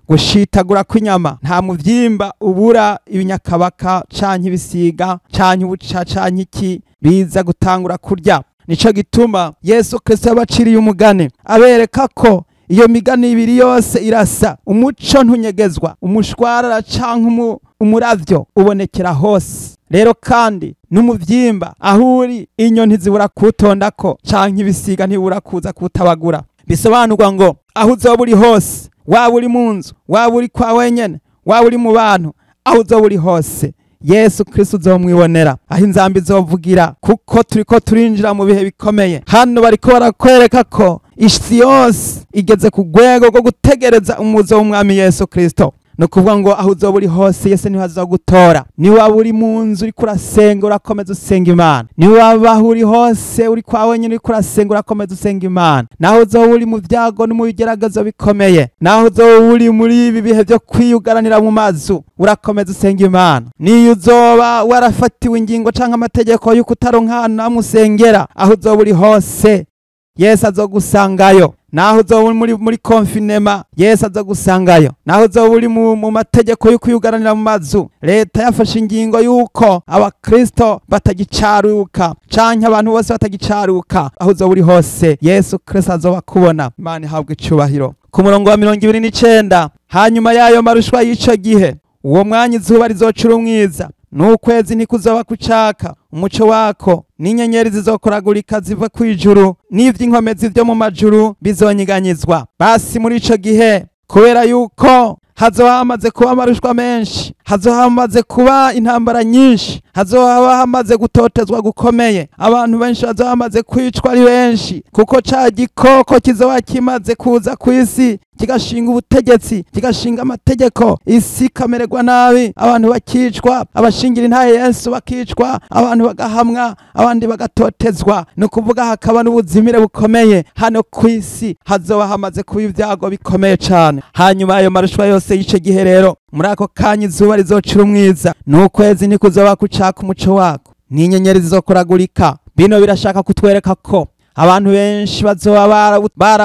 gushitagura kw'inyama. Nta muvyimba ubura ibinyakabaka canke ibisiga canke ubuca canke iki biza gutangura kurya. Nico gituma Yesu Kristo yabaciriye umugani, abereka ko iyo migani ibiri yose irasa. Umuco ntunyegezwa, umushwarara canke umuravyo ubonekera hose. Rero kandi n'umuvyimba aho uri, inyo ntizibura kutondako canke ibisiga ntibura kuza kutabagura. Bisobanurwa ngo aho uzoba uri hose, waba uri mu nzu, waba uri kwa wenyene, waba uri mu bantu, aho uzoba uri hose, Yesu Kristo uzomwibonera. Aho inzambi izovugira, kuko turiko turinjira mu bihe bikomeye. Hano bariko barakwereka ko isi yose igeze ku rwego rwo gutegereza umuzo w'umwami Yesu Kristo. No kuvuga ngo aho uzoba uri hose Yesu niho azogutora. Niwaba uri mu nzu uriko urasenga, urakomeza usenga Imana. Niwaba aho uri hose uri kwa wenyine uriko urasenga, urakomeza usenga Imana. Naho uzoba uri mu byago no mu bigeragezo bikomeye, naho uzoba uri muri ibi bihe byo kwiyugaranira mu mazu, urakomeza usenga Imana. Niyo uzoba warafatiwe ingingo canke amategeko y'uko utaronka ahantu hamwe usengera, aho uzoba uri hose Yesu azogusangayo. Naho uzoba uri muri confinement, Yesu azogusangayo. Naho uzoba uri mu mategeko yo kwiyugaranira mu mazu, leta yafashe ingingo y'uko abakristo batagicaruka canke abantu bose batagicaruka, aho uzoba uri hose Yesu Kristo azoba kubona. Imana ihabwe icubahiro. Ku murongo wa 29, hanyuma yayo marushwa y'ico gihe, uwo mwanya izuba rizocura umwiza, n'ukwezi ntikuzoba kucaka umuco wako, n'inyenyeri zizokoragurika ziva kw'ijuru, n'ivy'inkomezi vyo mu majuru bizonyiganyizwa. Basi muri ico gihe, kubera yuko hazoba hamaze kuba amarushwa menshi, hazoba hamaze kuba intambara nyinshi, hazoba hamaze gutotezwa gukomeye, abantu benshi bazoba bamaze kwicwa ari benshi, kuko ca gikoko kizoba kimaze kuza kw'isi kigashinga ubutegetsi, kigashinga amategeko, isi ikamererwa nabi, abantu bakicwa, abashingira intahe Yesu bakicwa, abantu bagahamwa, abandi bagatotezwa. Ni ukuvuga hakaba n'ubuzimire bukomeye hano kw'isi, hazoba hamaze kuba ibyago bikomeye cane. Hanyuma ayo marushwa yose y'ico gihe rero, muri ako kanya izuba rizocura umwiza, n'ukwezi ntikuzoba kucaka umuco wako, n'inyenyeri zizokoragurika. Bino birashaka kutwereka ko abantu benshi bazoba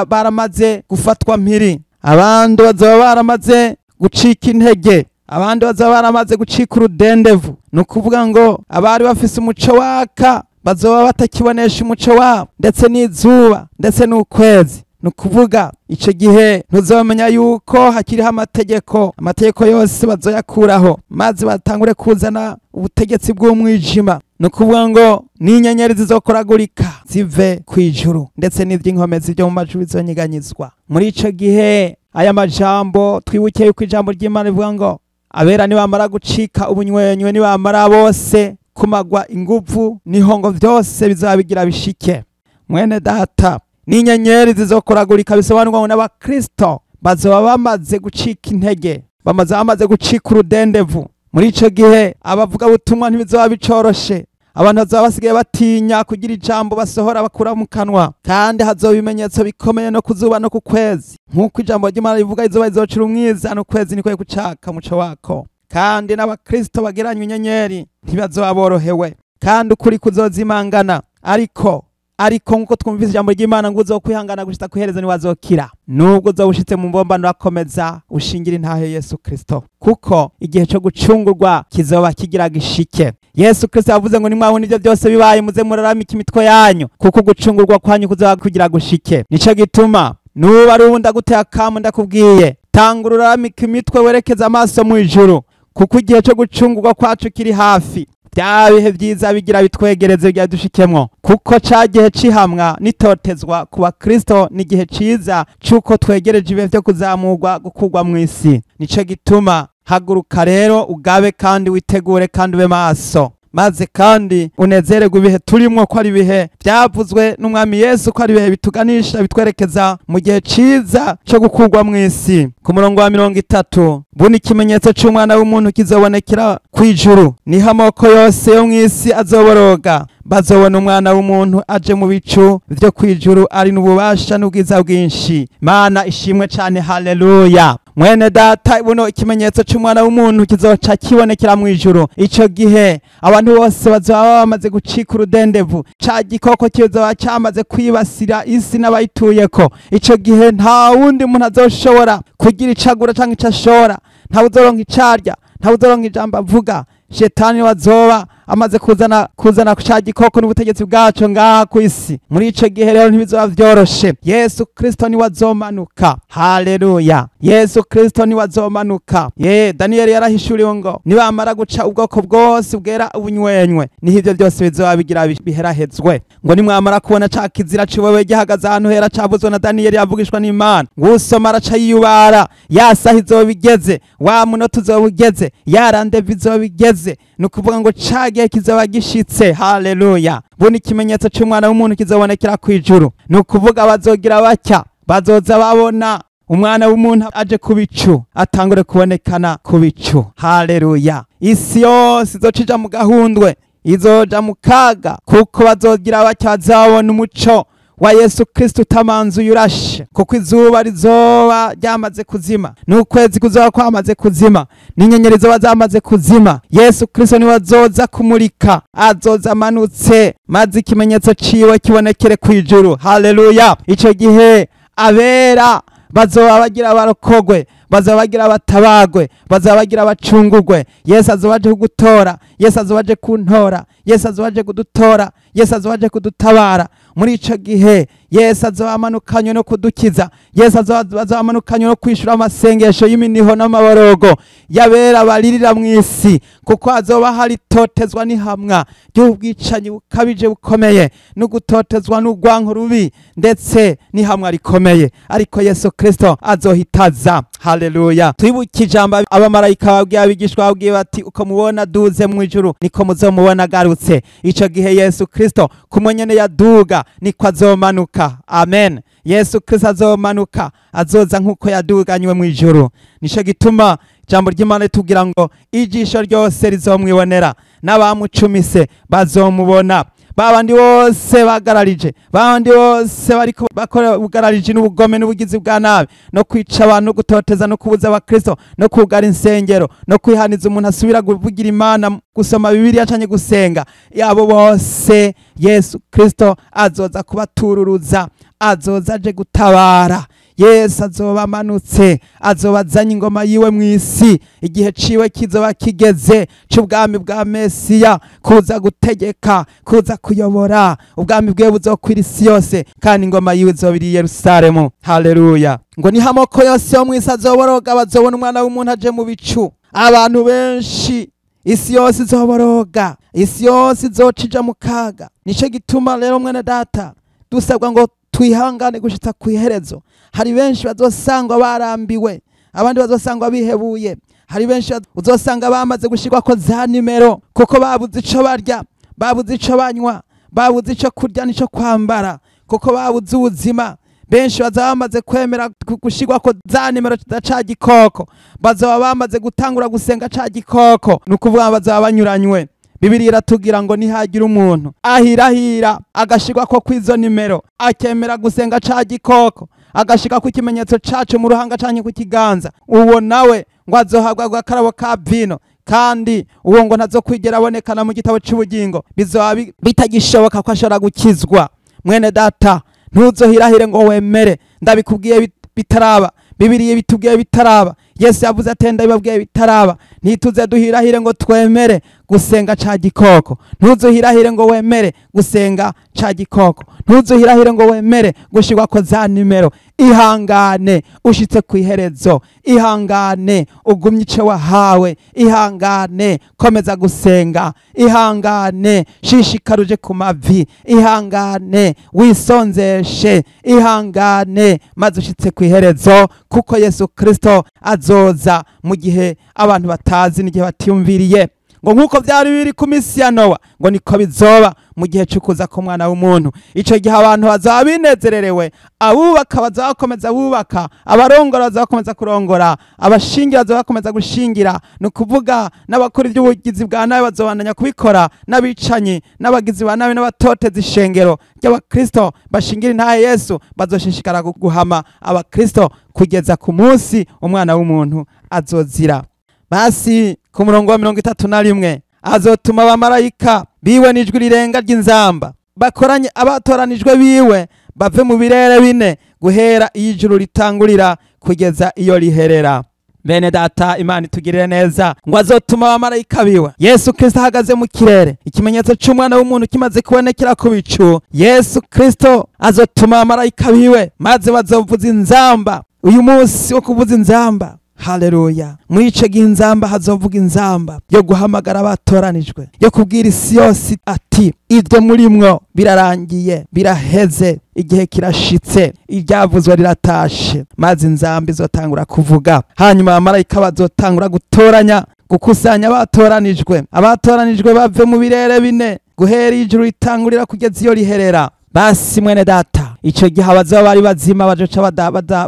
baramaze gufatwa mpiri, abandi bazoba baramaze gucika intege, abandi bazoba baramaze gucika urudendevu. Ni ukuvuga ngo abari bafise umuco waka bazoba batakibonesha umuco wabo, ndetse n'izuba ndetse n'ukwezi. Ni ukuvuga ico gihe ntuzomenya yuko hakiriho amategeko, amategeko yose bazoyakuraho, maze batangure kuzana ubutegetsi bw'umwijima. Ni ukuvuga ngo n'inyenyeri zizokoragurika zive kw'ijuru, ndetse n'ivy'inkomezi vyo mu majuru bizonyeganyizwa. Muri ico gihe aya majambo twibuke yuko ijambo ry'Imana rivuga ngo abera nibamara gucika ubunywenywe, nibamara bose kumagwa inguvu, niho ngo vyose bizabigira bishike. Mwene data, n'inyenyeri zizokoragurika bisobanurwa ngo n'abakristo bazoba bamaze gucika intege, bamaze gucika urudendevu. Muri ico gihe abavuga butumwa ntibizoba bicoroshe, abantu bazoba basigaye batinya kugira ijambo basohora bakura mu kanwa, kandi hazoba ibimenyetso bikomeye no kuzuba no ku kwezi, nk'uko ijambo ry'Imana rivuga izuba rizocura umwiza n'ukwezi niko kucaka umuco wako. Kandi n'abakristo bageranywe inyenyeri ntibazoba borohewe, kandi ukuri kuzozimangana. Ariko nkuko twumvise ijambo ry'Imana ngo uzokwihangana gushitsa kwihereza niwazokira, nubwo uzoba mu mbombano urakomeza ushingira intahe Yesu Kristo, kuko igihe cyo gucungurwa kizoba kigira gishike. Yesu Kristo yavuze ngo nimwabona ivyo byose bibaye muze muraramika imitwe yanyu, kuko gucungurwa kwanyu kuzoba kugira gushike. Nico gituma nuba ari ubu ndaguteye akamu ndakubwiye, tangura uraramika imitwe werekeza amaso mu ijuru, kuko igihe cyo gucungurwa kwacu kiri hafi. Bya bihe vyiza bigira bitwegereze bigira dushikemwo, kuko ca gihe cihamwa nitotezwa ku bakristo ni gihe ciza cuko twegereje ibihe vyo kuzamurwa gukurwa mw'isi. Nico gituma haguruka rero ugabe kandi witegure kandi ube maso, maze kandi unezererwe ibihe turimwo, ko ari ibihe byavuzwe n'umwami Yesu, ko ari ibihe bituganisha bitwerekeza mu gihe ciza cyo gukurwa mw'isi. Ku murongo wa 30, buni ikimenyetso c'umwana w'umuntu kizobonekera kw'ijuru, niho amoko yose yo mw'isi azoboroga, bazobona umwana w'umuntu aje mu bicu vyo kw'ijuru ari n'ububasha n'ubwiza bwinshi. Mana ishimwe cane, haleluya. Mwene data, buno ikimenyetso c'umwana w'umuntu kizoca kibonekera mw'ijuru. Ico gihe abantu bose bazoba bamaze gucika urudendevu, ca gikoko kizoba camaze kwibasira isi n'abayituyeko. Ico gihe nta wundi muntu azoshobora kugira icagura canke ico ashora, ntawe uzoronka icarya, ntawe uzoronka ijambo avuga. Shetani wazoba amaze kuzana ca gikoko n'ubutegetsi bwaco ngaha kw'isi. Muri ico gihe rero ntibizoba vyoroshe. Yesu Kristo niwe azomanuka. Haleluya. Yesu Kristo niwe azomanuka. Ye Daniel yarahishuriwe ngo nibamara guca ubwoko bwose bwera ubunywenywe, niho ivyo byose bizoba bigira biherahezwe. Ngo nimwamara kubona ca kizira ciwewe gihagaze ahantu hera cavuzwe na Daniel yavugishwa n'Imana, ngo usoma araca yiyubara, ya saha izoba igeze, wa munota uzoba ugeze, ya randevu izoba igeze. Ni ukuvuga ngo ca gihe kizoba gishitse. Haleluya. Buni ikimenyetso c'umwana w'umuntu kizobonekera kw'ijuru. Ni ukuvuga bazogira batya, bazoza babona Umwana w'umuntu aje ku bicu, atangure kubonekana ku bicu. Haleluya! Isi yose izoca mu gahundwe, izoja mu kaga, kuko bazogira batya bazabona umuco wa Yesu Kristo utamanzuye urashe, kuko izuba rizoba ryamaze kuzima, n'ukwezi kuzoba kwamaze kuzima, n'inyenyeri zoba zamaze kuzima. Yesu Kristo niwe azoza kumurika, azoza amanutse, maze ikimenyetso ciwe kibonekere kw'ijuru. Haleluya! Ico gihe abera bazoba bagira barokogwe, bazoba bagira batabagwe, bazoba bagira bacungugwe. Yesu azoba aje kugutora, Yesu azoba aje kuntora, Yesu azoba aje kudutora, Yesu azoba aje kudutabara. Muri ico gihe Yesu azoba amanukanywe no kudukiza, Yesu azoba amanukanywe no kwishura amasengesho y'iminiho n'amaborogo y'abera baririra mw'isi, kuko azoba hari totezwa n'ihamwa ry'ubwicanyi bukabije bukomeye, no gutotezwa n'urwanko rubi, ndetse n'ihamwa rikomeye. Ariko Yesu Kristo azohitaza. Haleluya! Twibuke ijambo abamarayika babwiye abigishwa, babwiye bati uko mubona duze mu ijuru niko muzomubona agarutse. Ico gihe Yesu Kristo kumwe nyene yaduga niko azomanuka. Amen. Yesu Kristo azomanuka, azoza nkuko yaduganywe mu ijuru. Nico gituma ijambo ry'Imana ritubwira ngo ijisho ryose rizomwibonera, n'abamucumise bazomubona. Babandi bose bagararije, babandi bose bariko bakora ubugarariji n'ubugome n'ubugizi bwa nabi, no kwica abantu, no gutoteza, no kubuza abakristo, no kugara insengero, no kwihaniza umuntu asubira kuvugira Imana, gusoma Bibiliya canke gusenga, yabo bose Yesu Kristo azoza kubatururuza, azoza aje gutabara. Yesu azoba amanutse, azoba azanye ingoma yiwe mw'isi. Igihe ciwe kizoba kigeze c'ubwami bwa Mesiya kuza gutegeka, kuza kuyobora. Ubwami bwiwe buzokwira isi yose, kandi ingoma yiwe izoba iri i Yerusalemu. Haleluya! Ngo niho amoko yose yo mw'isi azoboroga, bazobona umwana w'umuntu aje mu bicu. Abantu benshi, isi yose izoboroga, isi yose izoca ija mu kaga. Nico gituma rero mwene data dusabwa ngo twihangane gushitsa kw'iherezo. Hari benshi bazosangwa barambiwe, abandi bazosangwa bihebuye, hari benshi uzosanga bamaze gushirwako za nimero, kuko babuze ico barya, babuze ico banywa, babuze ico kurya n'ico kwambara, kuko babuze ubuzima. Benshi bazaba bamaze kwemera gushirwako za nimero za ca gikoko, bazaba bamaze gutangura gusenga ca gikoko, ni ukuvuga bazaba banyuranywe. Bibiliya iratubwira ngo nihagira umuntu ahirahira agashirwako kw'izo nimero, akemera gusenga ca gikoko, agashika ku kimenyetso cacu mu ruhanga canke ku kiganza, uwo nawe ngo azohabwa agakarabo ka vino, kandi uwo ngo ntazokwigera abonekana mu gitabo c'ubugingo. Bizoba bitagishoboka ko ashobora gukizwa. Mwene data, ntuzohirahire ngo wemere. Ndabikubwiye bitaraba, Bibiliya bitubwiye bitaraba, Yesu yavuze ati ndabibabwiye bitaraba. Ntituze duhirahire ngo twemere gusenga ca gikoko. Ntuzohirahire ngo wemere gusenga ca gikoko. Ntuzohirahire ngo wemere gushirwako za nimero. Ihangane ushitse kw'iherezo, ihangane ugumye ico wahawe, ihangane komeza gusenga, ihangane shishikaruje ku mavi, ihangane wisonzeshe, ihangane maze ushitse kw'iherezo, kuko Yesu Kristo azoza mu gihe abantu batazi n'igihe batiyumviriye. Ngo nkuko byari biri ku misi ya Nowa, ngo niko bizoba mu gihe c'ukuza k'umwana w'umuntu. Ico gihe abantu bazaba binezererewe, abubaka bazakomeza bubaka, abarongora bazakomeza kurongora, abashingira bazakomeza gushingira, ni ukuvuga n'abakora iby'ubugizi bwa nabi bazobandanya kubikora, n'abicanyi n'abagizi ba nabi n'abatoteza ishengero ry'abakristo bashingira intahe Yesu bazoshishikara guhama abakristo kugeza ku munsi umwana w'umuntu azozira. Basi ku murongo wa 31, azotuma abamarayika biwe n'ijwi rirenga ry'inzamba, bakoranye abatoranijwe biwe bave mu birere bine, guhera iyo ijuru ritangurira kugeza iyo riherera. Bene data, Imana itugirire neza. Ngo azotuma abamarayika biwe. Yesu Kristo ahagaze mu kirere, ikimenyetso c'umwana w'umuntu kimaze kubonekera ku bicu. Yesu Kristo azotuma abamarayika biwe, maze bazovuza inzamba. Uyu munsi wo kuvuza inzamba, Haleluya! Muri ico gihe inzamba hazovuga inzamba yo guhamagara abatoranijwe, yo kubwira isi yose ati ibyo murimwo birarangiye, biraheze, igihe kirashitse, iryavuzwe riratashe. Maze inzamba izotangura kuvuga, hanyuma abamarayika bazotangura gutoranya, gukusanya abatoranijwe, abatoranijwe bave mu birere bine, guhera ijuru ritangurira kugeza iyo riherera. Basi mwene data, ico gihe abazoba bari bazima bazoca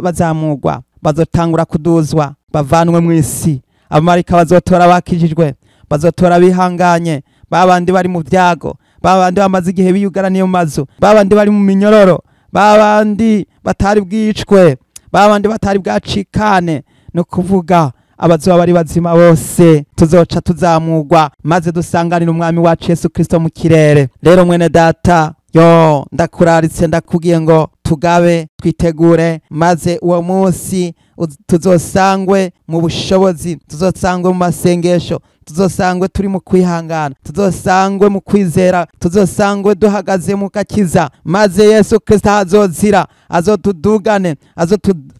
bazamurwa, bazotangura kuduzwa bavanwe mu isi. Abamarayika bazotora abakijijwe, bazotora abihanganye, babandi bari mu byago, babandi bamaze igihe biyugaraniye mu mazu, babandi bari mu minyororo, babandi batari bwicwe, babandi batari bwacikane. No kuvuga abazoba bari bazima bose tuzoca tuzamugwa maze dusanganire umwami wacu Yesu Kristo mu kirere. Rero mwene data, yo ndakuraritse, ndakubwiye ngo tugabe, twitegure, maze uwo munsi tuzosangwe mu bushobozi, tuzosangwe mu masengesho, tuzosangwe turi mu kwihangana, tuzosangwe mu kwizera, tuzosangwe duhagaze mu gakiza, maze Yesu Kristo azozira azotudugane,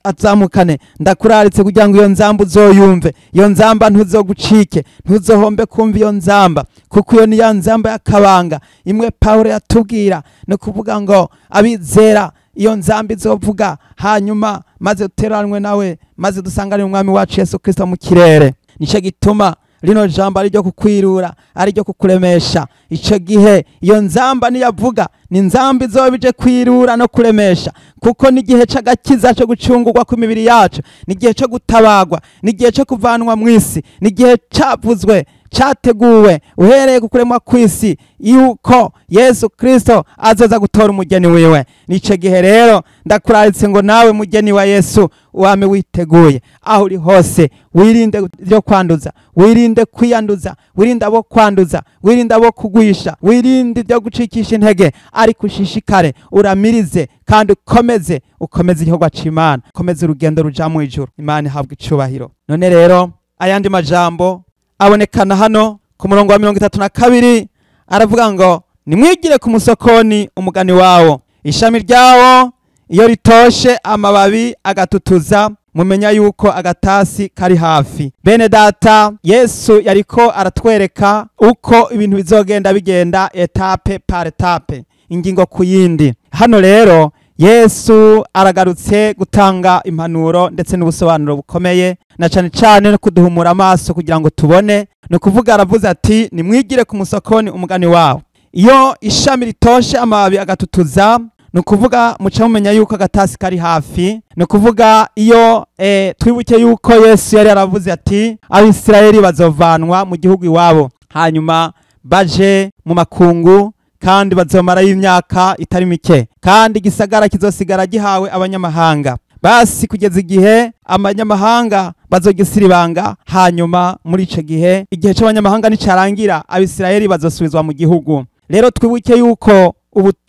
azamukane. Ndakuraritse kugira ngo iyo nzamba uzoyumve, iyo nzamba ntuzogucike, ntuzohombe kumva iyo nzamba, kuko iyo ni ya nzamba y'akabanga imwe Pawulo yatubwira. No kuvuga ngo abizera iyo nzamba izovuga, hanyuma maze duteranwe nawe, maze dusanganire umwami wacu Yesu Kristo mu kirere. Nico gituma rino jambo ari ryo kukwirura, ari ryo kukuremesha. Ico gihe iyo nzamba niyavuga, ni nzamba izoba ije kwirura no kuremesha, kuko n'igihe c'agakiza cyo gucungurwa kw'imibiri yacu, n'igihe cyo gutabagwa, n'igihe cyo kuvanwa mu isi, n'igihe cavuzwe, categuwe uhereye ku kuremwa kw'isi, yuko Yesu Kristo azoza gutora umugeni wiwe. Nico gihe rero ndakuraritse ngo nawe mugeni wa Yesu wame witeguye, aho uri hose wirinde ibyo kwanduza, wirinde kwiyanduza, wirinde abo kwanduza, wirinde abo kugwisha, wirinde ibyo gucikisha intege, ariko ushishikare, uramirize kandi ukomeze, ukomeze igikorwa c'Imana, ukomeze urugendo ruja mu ijuru. Imana ihabwe icubahiro. None rero ayandi majambo abonekana hano ku murongo wa 32, aravuga ngo nimwigire ku musokoni umugani wawo, ishami ryawo iyo ritoshe amababi agatutuza, mumenya yuko agatasi kari hafi. Bene data, Yesu yariko aratwereka uko ibintu bizogenda bigenda etape par etape, ingingo ku yindi. Hano rero Yesu aragarutse gutanga impanuro ndetse n'ubusobanuro bukomeye, na cane cane no kuduhumura amaso kugira ngo tubone. No kuvuga aravuze ati nimwigire ku musokoni umugani wawo, iyo ishami ritoshe amababi agatutuza, no kuvuga muca mumenya yuko agatasi kari hafi. No kuvuga iyo twibuke yuko Yesu yari yaravuze ati Abisirayeli bazovanwa mu gihugu iwabo, hanyuma baje mu makungu, kandi bazomarayo imyaka itari mike, kandi igisagara kizosigara gihawe abanyamahanga. Basi kugeza igihe abanyamahanga bazogisiribanga, hanyuma muri ico gihe, igihe c'abanyamahanga nicarangira, Abisirayeli bazosubizwa mu gihugu. Rero twibuke yuko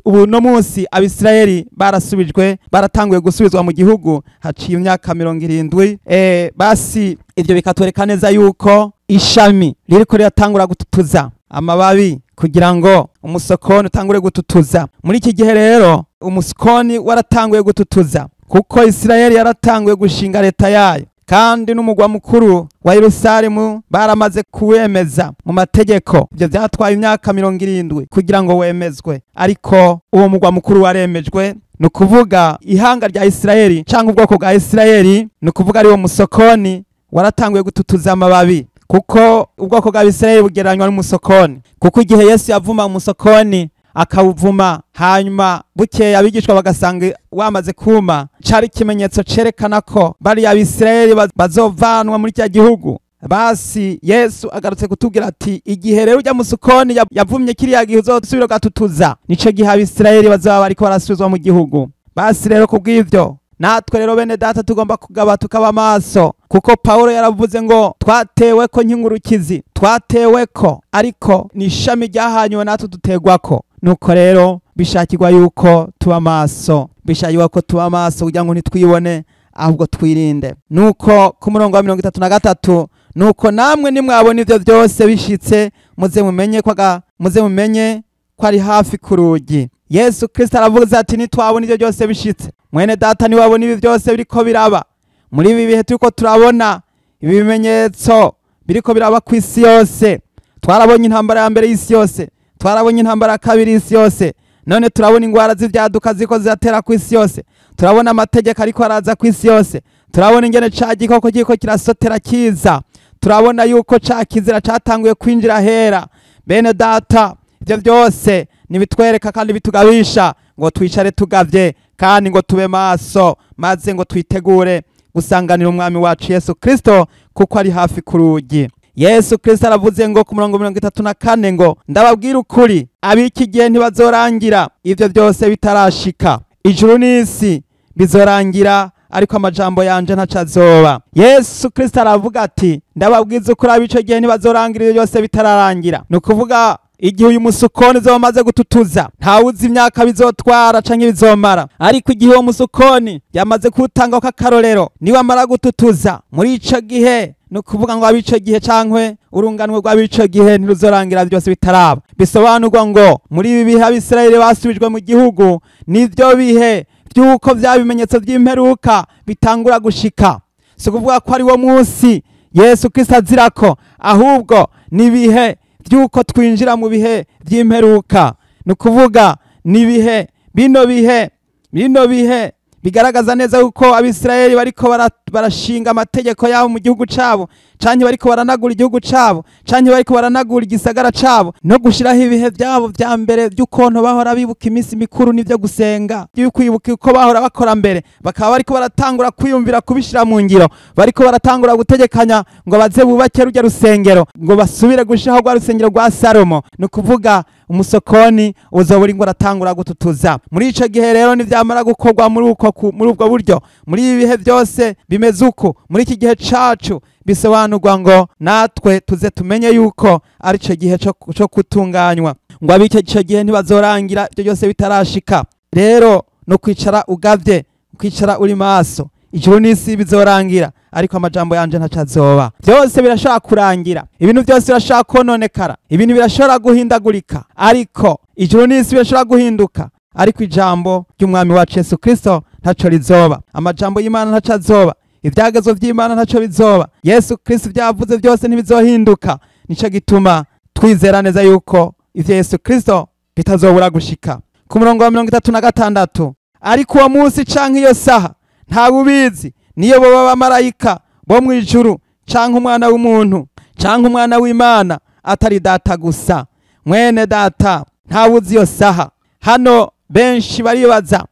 ubu no munsi Abisirayeli barasubijwe, baratanguye gusubizwa mu gihugu haciye imyaka 70. Basi ivyo bikatwereka neza yuko ishami ririko riratangura gututuza amababi kugira ngo umusokoni utangure gututuza. Muri iki gihe rero umusokoni waratanguye gututuza, kuko Isirayeli yaratanguye gushinga leta yayo, kandi n'umugwa mukuru wa Yerusalemu baramaze kuwemeza mu mategeko. Ibyo byatwaye imyaka 70 kugira ngo wemezwe, ariko uwo mugwa mukuru waremejwe. Ni ukuvuga ihanga rya Isirayeli cyangwa ubwoko bwa Isirayeli, ni ukuvuga ari wo musokoni waratanguye gututuza amababi, kuko ubwoko bwa Isirayeli bugereranywa n'umusokoni. Kuko igihe Yesu yavuma umusokoni akawuvuma, hanyuma bukeye abigishwa bagasanga wamaze kuma, cari ikimenyetso cerekana ko bari Abisirayeli bazovanwa muri cya gihugu. Basi Yesu agarutse kutubwira ati igihe rero ujya musukoni yavumye kiriya gihe uzosubira gatutuza, nico gihe Abisirayeli bazaba bariko barasubizwa mu gihugu. Basi rero kubw'ivyo natwe rero bene data tugomba kugaba tukaba maso, kuko Paulo yaravuze ngo twatewe ko nk'ingurukizi, twatewe ko, ariko ni ishami ryahanywe natwe dutegwako. Nuko rero bishakirwa yuko tuba maso, bishakirwa ko tuba maso kugira ngo ntitwibone, ahubwo twirinde. Nuko ku murongo wa 33, nuko namwe nimwabona ivyo byose bishitse, muze mumenye ko muze mumenye ko ari hafi ku rugi. Yesu Kristo aravuze ati nitwabona ivyo byose bishitse. Mwene data, niwabona ibi byose biriko biraba muri ibi bihe turiko turabona ibi bimenyetso biriko biraba ku isi yose. Twarabonye intambara ya mbere y'isi yose, twarabonye intambara ya kabiri y'isi yose, none turabona ingwara z'ivyaduka ziko ziratera ku isi yose, turabona amategeko ariko araza ku isi yose, turabona ingene ca gikoko kiriko kirasotera kiza, turabona yuko ca kizira catanguye kwinjira hera. Bene data, ivyo byose nibitwereka kandi bitugabisha ngo twicare tugavye, kandi ngo tube maso, maze ngo twitegure gusanganira umwami wacu Yesu Kristo, kuko ari hafi ku rugi. Yesu Kristo aravuze ngo ku murongo 34 ngo ndababwira ukuri, ab'iki gihe ntibazorangira ivyo byose bitarashika. Ijuru n'isi bizorangira, ariko amajambo yanje ntacazoba. Yesu Kristo aravuga ati ndababwiza ukuri, ab'ico gihe ntibazorangira ivyo byose bitararangira. Ni ukuvuga igihe uyu musukoni uzoba umaze gututuza, ntawuzi imyaka bizotwara canke bizomara, ariko igihe uwo musukoni yamaze kuwutanga kw'akarorero, niwamara gututuza muri ico gihe, ni ukuvuga ngo abico gihe cankwe urunganwe rw'abico gihe ntiruzorangira byose bitaraba. Bisobanurwa ngo muri ibi bihe Abisirayeli basubijwe mu gihugu, nivyo bihe by'uko vya bimenyetso vy'imperuka bitangura gushika. Si ukuvuga ko ari wo munsi Yesu Kristo azirako, ahubwo ni ibihe by'uko twinjira mu bihe vy'imperuka. Ni ukuvuga ni ibihe bino bihe, bino bihe bigaragaza neza yuko Abisirayeli bariko barashinga amategeko yabo mu gihugu cabo, canke bariko baranagura igihugu cabo, canke bariko baranagura igisagara cabo, no gushiraho ibihe vyabo vya mbere by'ukuntu bahora bibuka iminsi mikuru n'ivyo gusenga, by'ukwibuka uko bahora bakora mbere, bakaba bariko baratangura kwiyumvira kubishira mu ngiro, bariko baratangura gutegekanya ngo baze bubake rujya rusengero, ngo basubire gushiraho rwa rusengero rwa Salomo. Ni ukuvuga umusokoni uzoba uri ngo uratangura gututuza. Muri ico gihe rero nivyamara gukorwa muri uko, muri ubwo buryo, muri ibi bihe byose bimeze uko, muri iki gihe cacu, bisobanurwa ngo natwe tuze tumenye yuko ari ico gihe co gutunganywa, ngo ab'icyo gihe ntibazorangira ibyo byose bitarashika. Rero no kwicara ugavye, kwicara uri maso, ijuru n'isi bizorangira, ariko amajambo yanje ntacazoba. Byose birashobora kurangira, ibintu byose birashobora kononekara, ibintu birashobora guhindagurika, ariko ijuru n'isi birashobora guhinduka, ariko ijambo ry'umwami wacu Yesu Kristo ntaco rizoba. Amajambo y'Imana ntacazoba, ibyagezo vy'Imana ntaco bizoba. Yesu Kristo vyavuze byose ntibizohinduka. Nico gituma twizera neza yuko ivyo Yesu Kristo bitazobura gushika. Ku murongo wa 36, ariko uwo munsi canke iyo saha ntawubizi, niyo boba abamarayika bo mu ijuru canke umwana w'umuntu canke umwana w'Imana, atari data gusa. Mwene data, ntawuzi iyo saha. Hano benshi baribaza,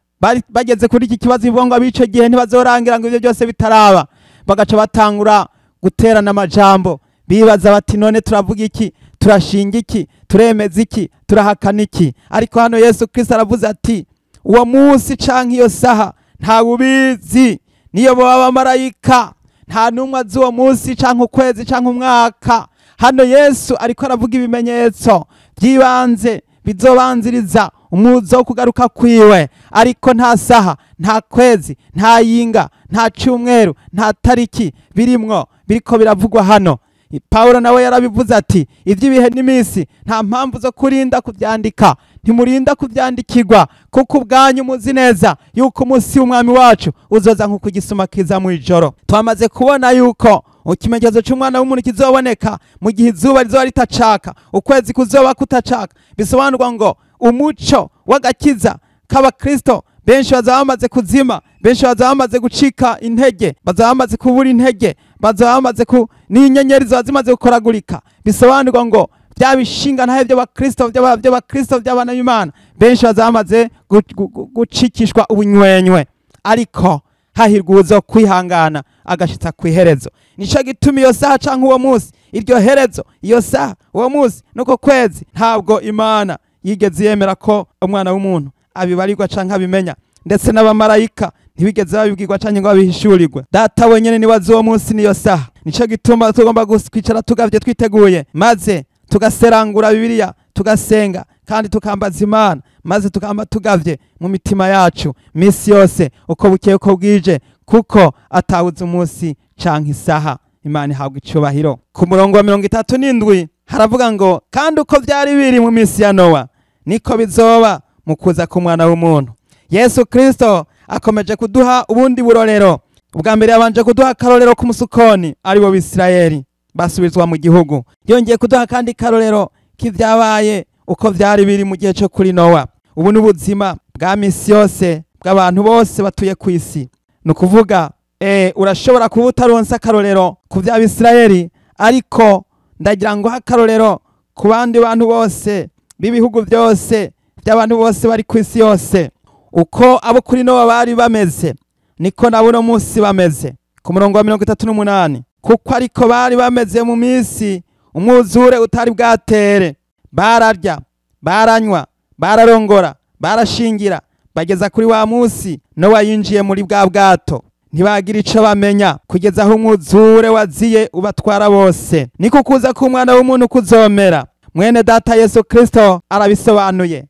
bageze kuri iki kibazo bivuga ngo abico gihe ntibazorangira ngo ivyo byose bitaraba, bagaca batangura guterana amajambo, bibaza bati none turavuga iki, turashinga iki, turemeza iki, turahakana iki? Ariko hano Yesu Kristo aravuze ati uwo munsi canke iyo saha ntawubizi, niyo boba abamarayika, nta numwe azi uwo munsi canke ukwezi canke umwaka. Hano Yesu ariko aravuga ibimenyetso by'ibanze bizobanziriza umuzo wo kugaruka kwiwe, ariko nta saha, nta kwezi, nta yinga, nta cyumweru, nta tariki birimwo biriko biravugwa hano. Paulo nawe yarabivuze ati iby'ibihe n'iminsi nta mpamvu zo kurinda kubyandika, ntimurinda kubyandikirwa, kuko ubwanyu muzi neza yuko umunsi w'umwami wacu uzoza nk'uko igisuma kiza mu ijoro. Twamaze kubona yuko ikimenyetso cy'umwana w'umuntu kizoboneka mu gihe izuba rizoba ritacaka, ukwezi kuzoba kutacaka. Bisobanurwa ngo umuco w'agakiza k'abakristo benshi bazaba bamaze kuzima, benshi bazaba bamaze gucika intege, bazaba bamaze kubura intege, bazaba bamaze ku n'inyenyeri ziba zimaze gukoragurika. Bisobanurwa ngo bya bishinga ntahe by'abakristo by'abakristo by'abana b'Imana, benshi bazaba bamaze gucikishwa ubunywenywe, ariko hahirwa uzo kwihangana agashitsa kwiherezo. Nico gituma iyo saha canke uwo munsi, iryo herezo, iyo saha, uwo munsi nuko kwezi, ntabwo Imana yigeze yemera ko umwana w'umuntu abibarirwa canke abimenya, ndetse n'abamarayika ntibigeze babibwirwa canke ngo babihishurirwe. Data wenyene ni wazi uwo munsi niyo saha. Nico gituma tugomba kwicara tugavye twiteguye, maze tugaserangura Bibiliya, tugasenga kandi tukambaza Imana, maze tukamba tugavye mu mitima yacu misi yose uko bukeye uko bwije, kuko atawuzi umunsi canke isaha. Imana ihabwa icubahiro. Ku murongo wa 37 haravuga ngo kandi uko vyari biri mu misi ya Nowa niko bizoba mu kuza k'umwana w'umuntu. Yesu Kristo akomeje kuduha ubundi burorero. Ubwa mbere yabanje kuduha akarorero k'umusukoni ari bo Bisirayeli basubizwa mu gihugu. Yongeye kuduha kandi karorero k'ivyabaye uko vyari biri mu gihe cyo kuri Nowa. Ubu ni ubuzima bwa misi yose bw'abantu bose batuye ku isi. Ni ukuvuga urashobora kuba utaronse akarorero ku vy'Abisirayeli, ariko ndagira ngo akarorero ku bandi bantu bose b'ibihugu byose by'abantu bose bari ku isi yose. Uko abo kuri Nowa bari bameze niko nabo no munsi bameze. Ku murongo wa 38, kuko ariko bari bameze mu minsi umwuzure utari bwatere, bararya, baranywa, bararongora, barashingira, bageza kuri wa munsi Nowa yinjiye muri bwa bwato, ntibagira ico bamenya kugeza aho umwuzure waziye ubatwara bose. Niko kuza k'umwana w'umuntu kuzomera. Mwene data, Yesu Kristo arabisobanuye,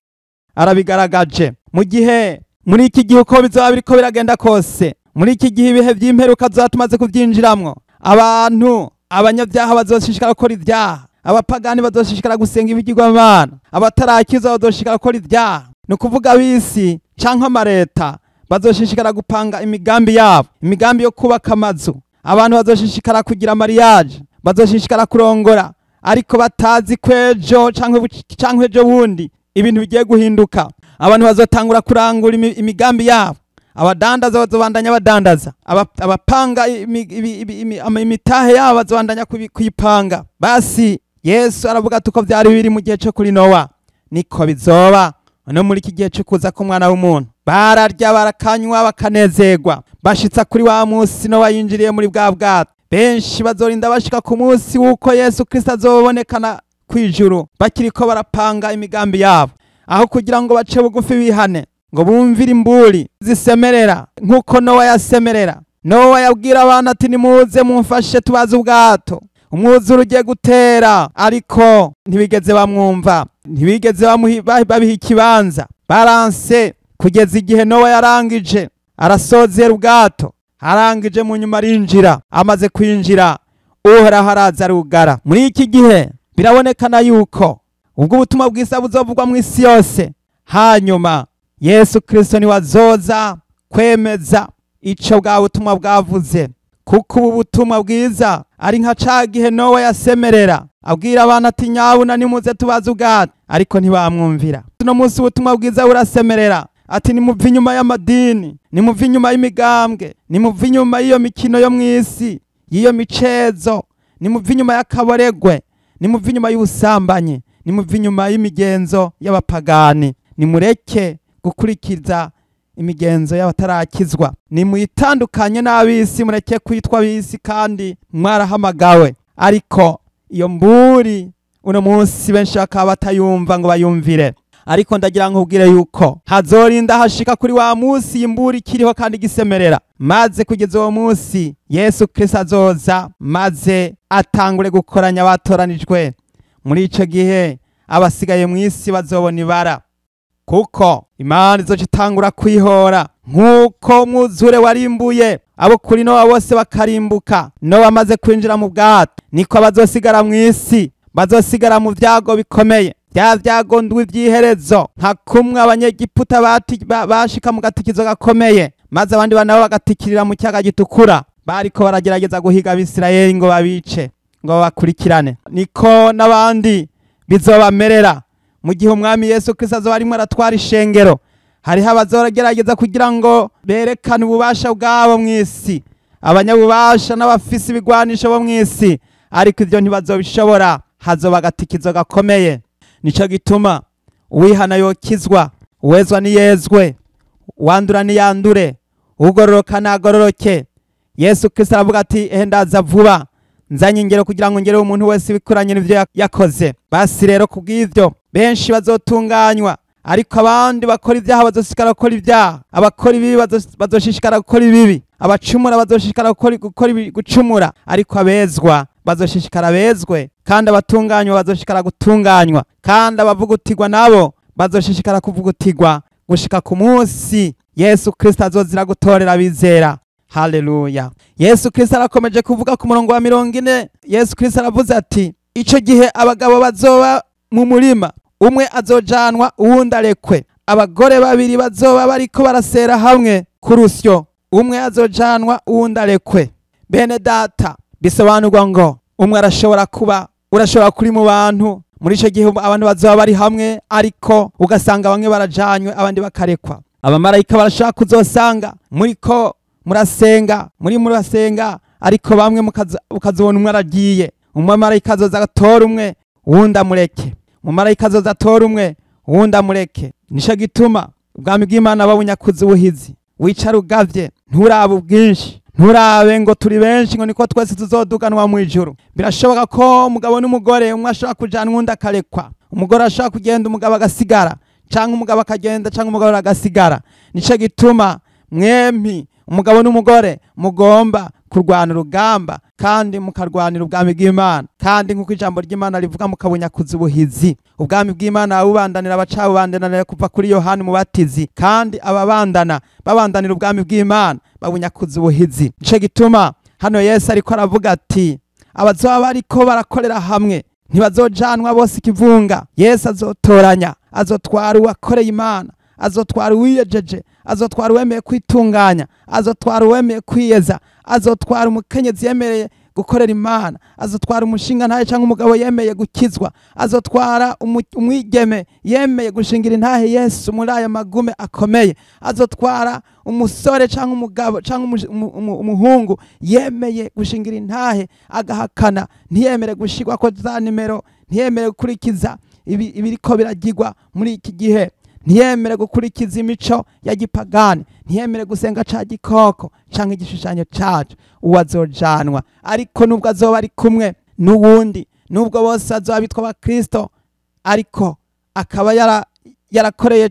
arabigaragaje. Mu gihe muri iki gihe uko bizoba biriko biragenda kose, muri iki gihe ibihe vy'imperuka tuzoba tumaze kuvyinjiramwo, abantu abanyabyaha bazoshishikara gukora ibyaha, abapagani bazoshishikara gusenga ibigirwamana, abatarakizwa bazoshishikara gukora ibyaha. Ni ukuvuga ab'isi canke amareta bazoshishikara gupanga imigambi yabo, imigambi yo kubaka amazu. Abantu bazoshishikara kugira mariage, bazoshishikara kurongora, ariko batazi ko ejo canke ejo bundi ibintu bigiye guhinduka. Abantu bazotangura kurangura imigambi yabo, abadandaza bazobandanya badandaza, abapanga imitahe yabo bazobandanya kuyipanga. Basi Yesu aravuga ati uko vyari biri mu gihe co kuri Nowa niko bizoba no muri iki gihe cyo kuza k'umwana w'umuntu. Bararya, barakanywa, bakanezerwa, bashitsa kuri wa munsi Nowa yinjiriye muri bwa bwato. Benshi bazorinda bashika ku munsi w'uko Yesu Kristo azobonekana kw'ijuru bakiriko barapanga imigambi yabo, aho kugira ngo bace bugufi bihane, ngo bumvire imburi zisemerera nk'uko Nowa yasemerera. Nowa yabwira abantu ati nimuze mumfashe tubaze ubwato, umwuzure ugiye gutera, ariko ntibigeze bamwumva, ntibigeze babiha ikibanza, baranse kugeza igihe Nowa yarangije arasozera ubwato, arangije mu nyuma arinjira. Amaze kwinjira Uhoraho araza arugara. Muri iki gihe birabonekana yuko ubwo ubutumwa bwiza buzovugwa mu isi yose, hanyuma Yesu Kristo niwe azoza kwemeza ico bwa butumwa bwavuze, kuko ubu butumwa bwiza ari nka ca gihe Nowa yasemerera abwira abantu ati nyabuna nimuze tubaze ubwato, ariko ntibamwumvira. Uno munsi ubutumwa bwiza burasemerera ati nimuve inyuma y'amadini, nimuve inyuma y'imigambwe, nimuve inyuma y'iyo mikino yo mw'isi, y'iyo micezo, nimuve inyuma y'akaboregwe, nimuve inyuma y'ubusambanyi, nimuve inyuma y'imigenzo y'abapagani, nimureke gukurikiza imigenzo y'abatarakizwa, nimuyitandukanye n'ab'isi, mureke kwitwa ab'isi kandi mwarahamagawe. Ariko iyo mburi uno munsi benshi bakaba batayumva ngo bayumvire. Ariko ndagira nkubwire yuko hazorinda hashika kuri wa munsi imburi ikiriho kandi gisemerera, maze kugeza uwo munsi Yesu Kristo azoza maze atangure gukoranya abatoranijwe. Muri ico gihe abasigaye mu isi bazobona ibara, kuko Imana izoca itangura kwihora nk'uko umwuzure warimbuye abo kuri Nowa bose bakarimbuka. Nowa amaze kwinjira mu bwato, niko abazosigara mu isi bazosigara mu vyago bikomeye, bya vyago ndwi vy'iherezo, nka kumwe abanyegiputa bashika mu gatikizo gakomeye, maze abandi nabo bagatikirira mu cyaga gitukura, bariko baragerageza guhiga Abisirayeli ngo babice, ngo babakurikirane. Niko n'abandi bizobamerera mu gihe umwami Yesu Kristo azoba arimwo aratwara ishengero. Hariho abazogerageza kugira ngo berekane ububasha bwabo mw'isi, abanyabubasha n'abafise ibigwanisho bo mw'isi, ariko ivyo ntibazobishobora, hazoba agatikizo gakomeye. Nico gituma uwihana yokizwa, uwezwa niyezwe, uwandura niyandure, ugororoka nagororoke. Yesu Kristo aravuga ati ehe ndaza vuba, nzanye ingero kugira ngo ngere umuntu wese bikuranye n'ivyo yakoze. Basi rero kubw'ivyo benshi bazotunganywa, ariko abandi bakora ibyaha bazoshishikara gukora ibyaha, abakora ibibi bazoshishikara gukora ibibi, abacumura bazoshishikara gukora gucumura, ariko abezwa bazoshishikara bezwe, kandi abatunganywa bazoshishikara gutunganywa, kandi abavugutirwa nabo bazoshishikara kuvugutirwa, gushika ku munsi Yesu Kristo azozira gutorera abizera. Haleluya. Yesu Kristo arakomeje kuvuga ku murongo wa 40. Yesu Kristo aravuze ati ico gihe abagabo bazoba mu murima, umwe azojanwa uwundi arekwe, abagore babiri bazoba bariko barasera hamwe ku rusyo, umwe azojanwa uwundi arekwe. Bene data, bisobanurwa ngo umwe arashobora kuba, urashobora kuri mu bantu muri ico gihe abantu bazoba bari hamwe, ariko ugasanga bamwe barajanywe abandi bakarekwa. Abamarayika barashaka kuzosanga muriko murasenga, muri murasenga, ariko bamwe ukazobona umwe aragiye. Umumarayika azoza atora umwe uwundi amureke, umumarayika azoza atora umwe uwundi amureke. Nico gituma ubwami bw'Imana babunyakuza ubuhizi. Wicara ugavye, nturaba ubwinshi. Nturabe ngo turi benshi ngo niko twese tuzoduganwa mu ijuru. Birashoboka ko umugabo n'umugore umwe ashobora kujanwa undi akarekwa, umugore ashobora kugenda umugabo agasigara, canke umugabo akagenda canke umugabo agasigara. Nico gituma mwempi umugabo n'umugore mugomba kurwana urugamba kandi mukarwanira ubwami bw'Imana, kandi nk'uko ijambo ry'Imana rivuga mukabunyakuza ubuhizi. Ubwami bw'Imana bubandanira abacabubandanira kuva kuri Yohana Umubatizi, kandi ababandana babandanira ubwami bw'Imana babunyakuza ubuhizi. Nico gituma hano Yesu ariko aravuga ati abazoba bariko barakorera hamwe ntibazojanwa bose ikivunga. Yesu azotoranya, azotwara uwakoreye Imana, azotwara uwiyejeje, azotwara uwemeye kwitunganya, azotwara uwemeye kwiyeza, azotwara umukenyezi yemereye gukorera Imana, azotwara umushinga ntahe canke umugabo yemeye gukizwa, azotwara umwigeme yemeye gushingira intahe Yesu muri aya magume akomeye, azotwara umusore canke umugabo canke umuhungu yemeye gushingira intahe agahakana, ntiyemere gushirwa ko za nimero, ntiyemere gukurikiza ibiriko biragirwa muri iki gihe, ntiyemere gukurikiza imico ya gipagani, ntiyemere gusenga ca gikoko canke igishushanyo caco. Uwo azojanwa, ariko nubwo azoba ari kumwe n'uwundi, nubwo bose azoba bitwa abakristo, ariko akaba yarakoreye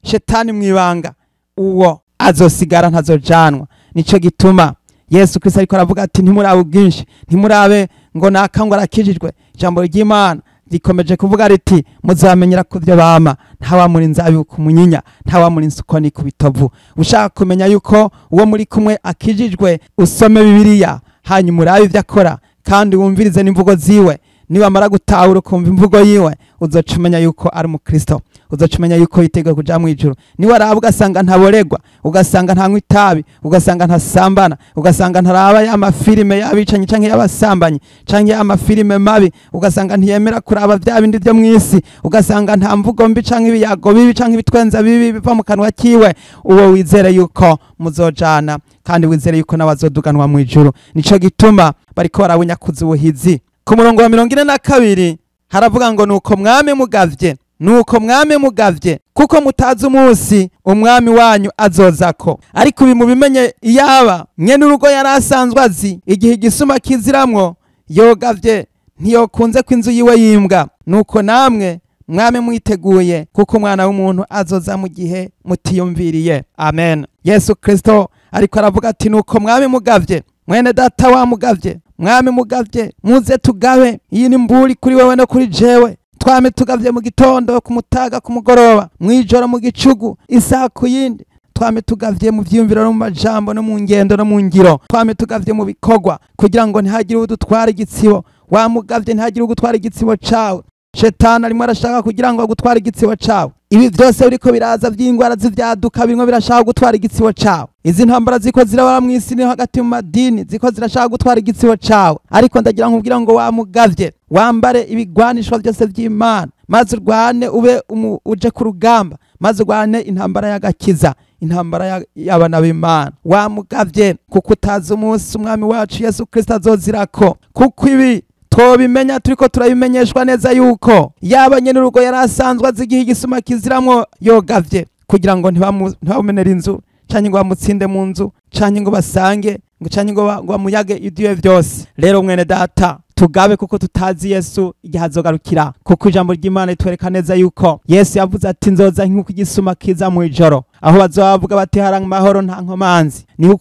shetani mwibanga, uwo azosigara ntazojanwa. Nico gituma Yesu Kristo ariko aravuga ati ntimurabe ubwinshi, ntimurabe ngo naka ngo arakijijwe. Ijambo ry'Imana rikomeje kuvuga riti muzamenyera ku byo bama, ntawamuri inzabibu ku munyinya, ntawamuri insukoni ku bitovu. Ushaka kumenya yuko uwo muri kumwe akijijwe, usome Bibiliya hanyuma urabe ivyo akora kandi wumvirize n'imvugo ziwe. Niwamara gutahura ukumva imvugo yiwe, uzoca umenya yuko ari umukristo, uzoca umenya yuko yiteguye kuja mu ijuru. Niwaraba ugasanga ntaboregwa, ugasanga ntanywa itabi, ugasanga ntasambana, ugasanga ntaraba ya mafilime y'abicanyi canke y'abasambanyi canke y'amafilime mabi, ugasanga ntiyemera kuraba vya bindi vyo mw'isi, ugasanga nta mvugo mbi canke ibiyago bibi canke ibitwenza bibi biva mu kanwa kiwe, uwo wizere yuko muzojana kandi wizere yuko nawe azoduganwa mu ijuru. Nico gituma bariko barabunyakuza ubuhizi. Ku murongo wa 42 haravuga ngo nuko mwame mugavye, nuko mwame mugavye, kuko mutazi umunsi umwami wanyu azozako. Ariko ibi mubimenye, iyaba mwene urugo yari asanzwe azi igihe igisuma kiziramwo, yogavye ntiyokunze ko inzu yiwe yimbwa. Nuko namwe mwame mwiteguye, kuko umwana w'umuntu azoza mu gihe mutiyumviriye. Amen. Yesu Kristo ariko aravuga ati nuko mwame mugavye, mwene data wa mugavye, mwame mugavye, muze tugabe. Iyi ni mburi kuri wewe no kuri jewe. Twame tugavye mu gitondo, ku mutaga, ku mugoroba, mwijoro, mu gicugu, isaha ku yindi. Twame tugavye mu vyiyumviro no mu majambo no mu ngendo no mu ngiro. Twame tugavye mu bikorwa kugira ngo ntihagire udutwara igitsibo. Wa mugavye ntihagire ugutwara igitsibo cawe. Shetani arimo arashaka kugira ngo agutware igitsibo cawe. Ibi vyose biriko biraza vy'ingwara z'ivyaduka birimo birashaka gutwara igitsibo cawe. Izi ntambara ziko zirabara mw'isi no hagati mu madini ziko zirashaka gutwara igitsibo cawe. Ariko ndagira nkubwira ngo wa mugavye, wambare ibigwanishwa byose vy'Imana, maze urwane ube uje ku rugamba, maze urwane intambara y'agakiza, intambara y'abana b'Imana. Wa mugavye, kuko utazi umunsi umwami wacu Yesu Kristo azozirako. Kuko ibi twobimenya turiko turabimenyeshwa neza yuko yaba nyene urugo yari asanzwe azi igihe igisuma kiziramwo, yogavye kugira ngo ntibamumenere inzu, canke ngo bamutsinde mu nzu, canke ngo basange, canke ngo bamuyage ibyiwe vyose. Rero mwene data, tugabe kuko tutazi Yesu igihe azogarukira, kuko ijambo ry'Imana ritwereka neza yuko Yesu yavuze ati nzoza nk'uko igisuma kiza mu ijoro, aho bazobavuga bati hari amahoro nta nkomanzi, niho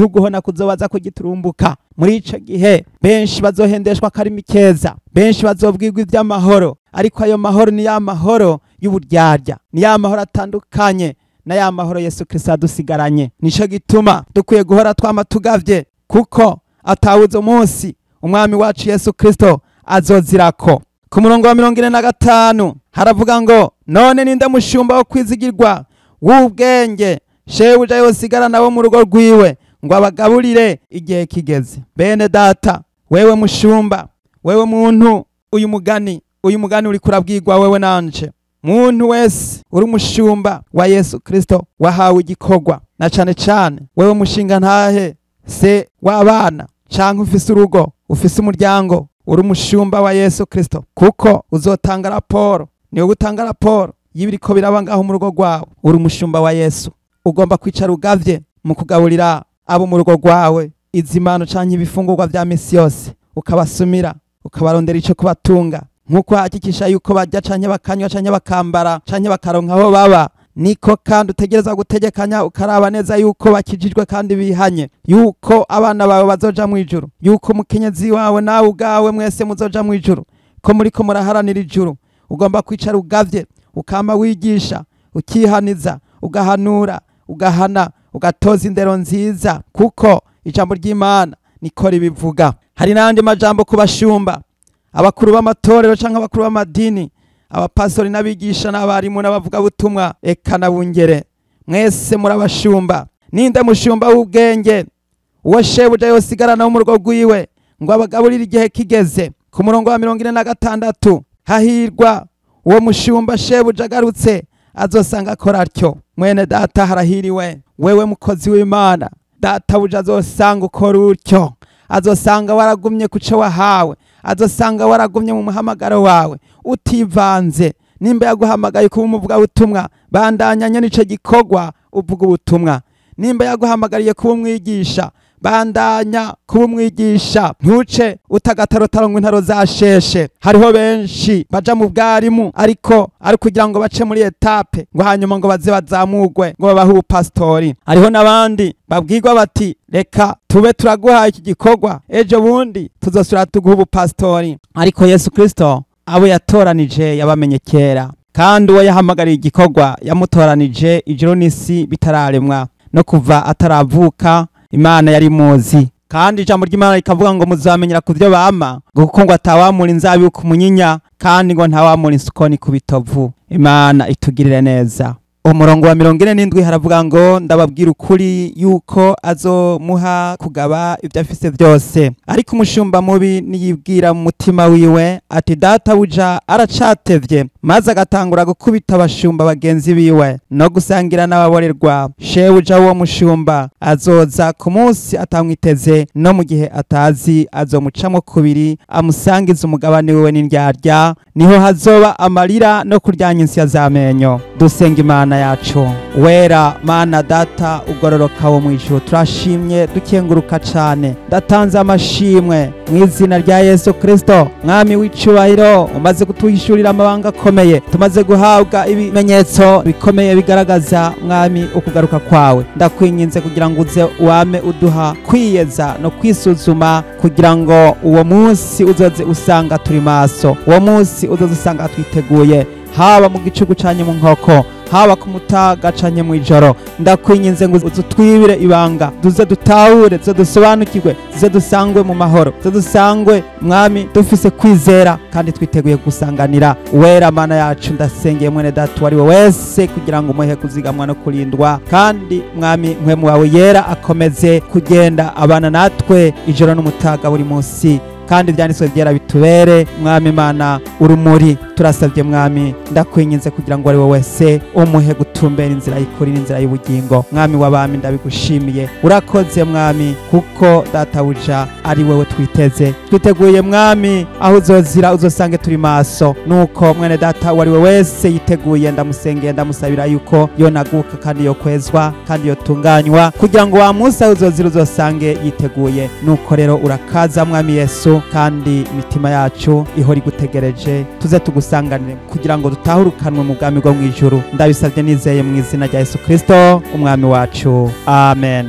uguhona kuzobaza kugiturumbuka. Muri ico gihe benshi bazohendeshwa akarimi keza, benshi bazobwirwa ivy'amahoro, ariko ayo mahoro ni ya mahoro y'uburyarya, ni ya mahoro atandukanye na ya mahoro Yesu Kristo adusigaranye. Nico gituma dukwiye guhora twama tugavye, kuko atawuze umunsi umwami wacu Yesu Kristo azozirako. Ku murongo wa 45 haravuga ngo none ninde mushumba wo kwizigirwa w'ubwenge, shebuja yosigara nabo mu rugo rwiwe ngo abagaburire igihe kigeze. Bene data, wewe mushumba, wewe muntu, uyu mugani uri kurabwirwa wewe nanje. Muntu wese uri umushumba wa Yesu Kristo wahawe igikorwa, na cane cane wewe mushinga ntahe se w'abana canke ufise urugo, ufise umuryango, uri umushumba wa Yesu Kristo, kuko uzotanga raporo. Niwe gutanga raporo y'ibiriko biraba ngaho mu rugo rwawe. Uri umushumba wa Yesu, ugomba kwicara ugavye mu kugaburira abo mu rugo rwawe izimano canke ibifungurwa vya misi yose, ukabasumira, ukabarondera ico kubatunga, nkuko hakikisha yuko barya canke bakanywa canke bakambara canke bakaronka aho baba, niko kandi utegereza gutegekanya ukaraba neza yuko bakijijwe kandi bihanye, yuko abana bawe bazoja mu ijuru, yuko umukenyezi wawe nawe ubwawe mwese muzoja mu ijuru, ko muriko muraharanira ijuru. Ugomba kwicara ugavye, ukama wigisha, ukihaniza, ugahanura, ugahana, ugatoza indero nziza, kuko ijambo ry'Imana niko ribivuga. Hari n'andi majambo ku bashumba, abakuru b'amatorero canke abakuru b'amadini, abapastori n'abigisha n'abarimu n'abavugabutumwa, eka n'abungere, mwese murabashumba. Ninde mushumba w'ubwenge uwo shebuja yosigarana wo mu rugo rwiwe ngo abagaburire igihe kigeze? Ku murongo wa 46, hahirwa uwo mushumba shebuja agarutse azosanga akora atyo. Mwene data, harahiriwe wewe mukozi w'Imana, databuja azosanga ukora utyo, azosanga waragumye kuco wahawe, azosanga waragumye mu muhamagaro wawe utivanze. Nimba yaguhamagaye kuba umuvugabutumwa, bandanya n'ico gikorwa uvuga ubutumwa. Nimba yaguhamagariye kuba umwigisha, bandanya kuba umwigisha, ntuce utagatarotaro ngo intaro zasheshe. Hariho benshi baja mu bwarimu ariko ari kugira ngo bace muri etape, ngo hanyuma ngo baze bazamugwe ngo babahe ubupasitori. Hariho n'abandi babwirwa bati reka tube turaguhaye iki gikorwa, ejo bundi tuzosubira tuguha ubupasitori. Ariko Yesu Kristo abo yatoranije yabamenye kera, kandi uwo yahamagariye igikorwa yamutoranije ijuru n'isi bitararemwa, no kuva ataravuka Imana yari muzi. Kandi ijambo ry'Imana rikavuga ngo muzamenyera ku byo bama, kuko ngo atawamura inzabibu ku munyinya, kandi ngo ntawamura insukoni ku bitovu. Imana itugirire neza. Umurongo wa 47 haravuga ngo ndababwira ukuri yuko azomuha kugaba ibyo afise byose. Ariko umushumba mubi niyibwira mu mutima wiwe ati databuja aracatevye, maze agatangura gukubita abashumba bagenzi biwe no gusangira n'ababorerwa. Shebuja w'uwo mushumba azoza ku munsi atamwiteze, no mu gihe atazi azomucamwo kubiri, amusangiza umugabane wiwe n'indyarya. Niho hazoba amarira no kuryanya insya z'amenyo. Dusenga Imana yacu. Wera Mana data ugororoka wo mwijuru, turashimye dukenguruka cane. Ndatanze amashimwe mu izina rya Yesu Kristo, Mwami w'icubahiro, umaze kutuhishurira amabanga akomeye, tumaze guhabwa ibimenyetso bikomeye bigaragaza Mwami ukugaruka kwawe. Ndakwinginze kugira ngo uze wame uduha kwiyeza no kwisuzuma, kugira ngo uwo munsi uzoze usanga turi maso, uwo munsi uzoze usanga twiteguye, haba mu gicuku canye mu nkoko, haba ku mutaga canye mw'ijoro. Ndakwinginze ngo uzutwibire ibanga, duze dutahure, duze dusobanukirwe, duze dusangwe mu mahoro, duze dusangwe Mwami dufise kwizera kandi twiteguye gusanganira. Wera Mana yacu, ndasengeye mwene data uwo ari we wese kugira ngo umuhe kuzigamwa no kurindwa, kandi Mwami mpwemu wawe yera akomeze kugenda abana natwe ijoro n'umutaga buri munsi, kandi ibyanditswe byera bitubere Mwami Imana urumuri. Turasabye Mwami, ndakwinginze kugira ngo ari wowe wese umuhe gutumbera inzira y'ukuri n'inzira y'ubugingo. Mwami w'abami, ndabigushimiye, urakoze Mwami, kuko databuja ari wewe twiteze. Twiteguye Mwami, aho uzozira uzosange turi maso. Nuko mwene data uwo ari we wese yiteguye, ndamusengeye, ndamusabira yuko yonaguka kandi yokwezwa kandi yotunganywa, kugira ngo wa munsi aho uzozira uzosange yiteguye. Nuko rero urakaza Mwami Yesu, kandi imitima yacu ihora igutegereje, tuze tugusanganire kugira ngo dutahurukanwe mu bwami bwo mw'ijuru. Ndabisabye nizeye mu izina rya Yesu Kristo umwami wacu, amen.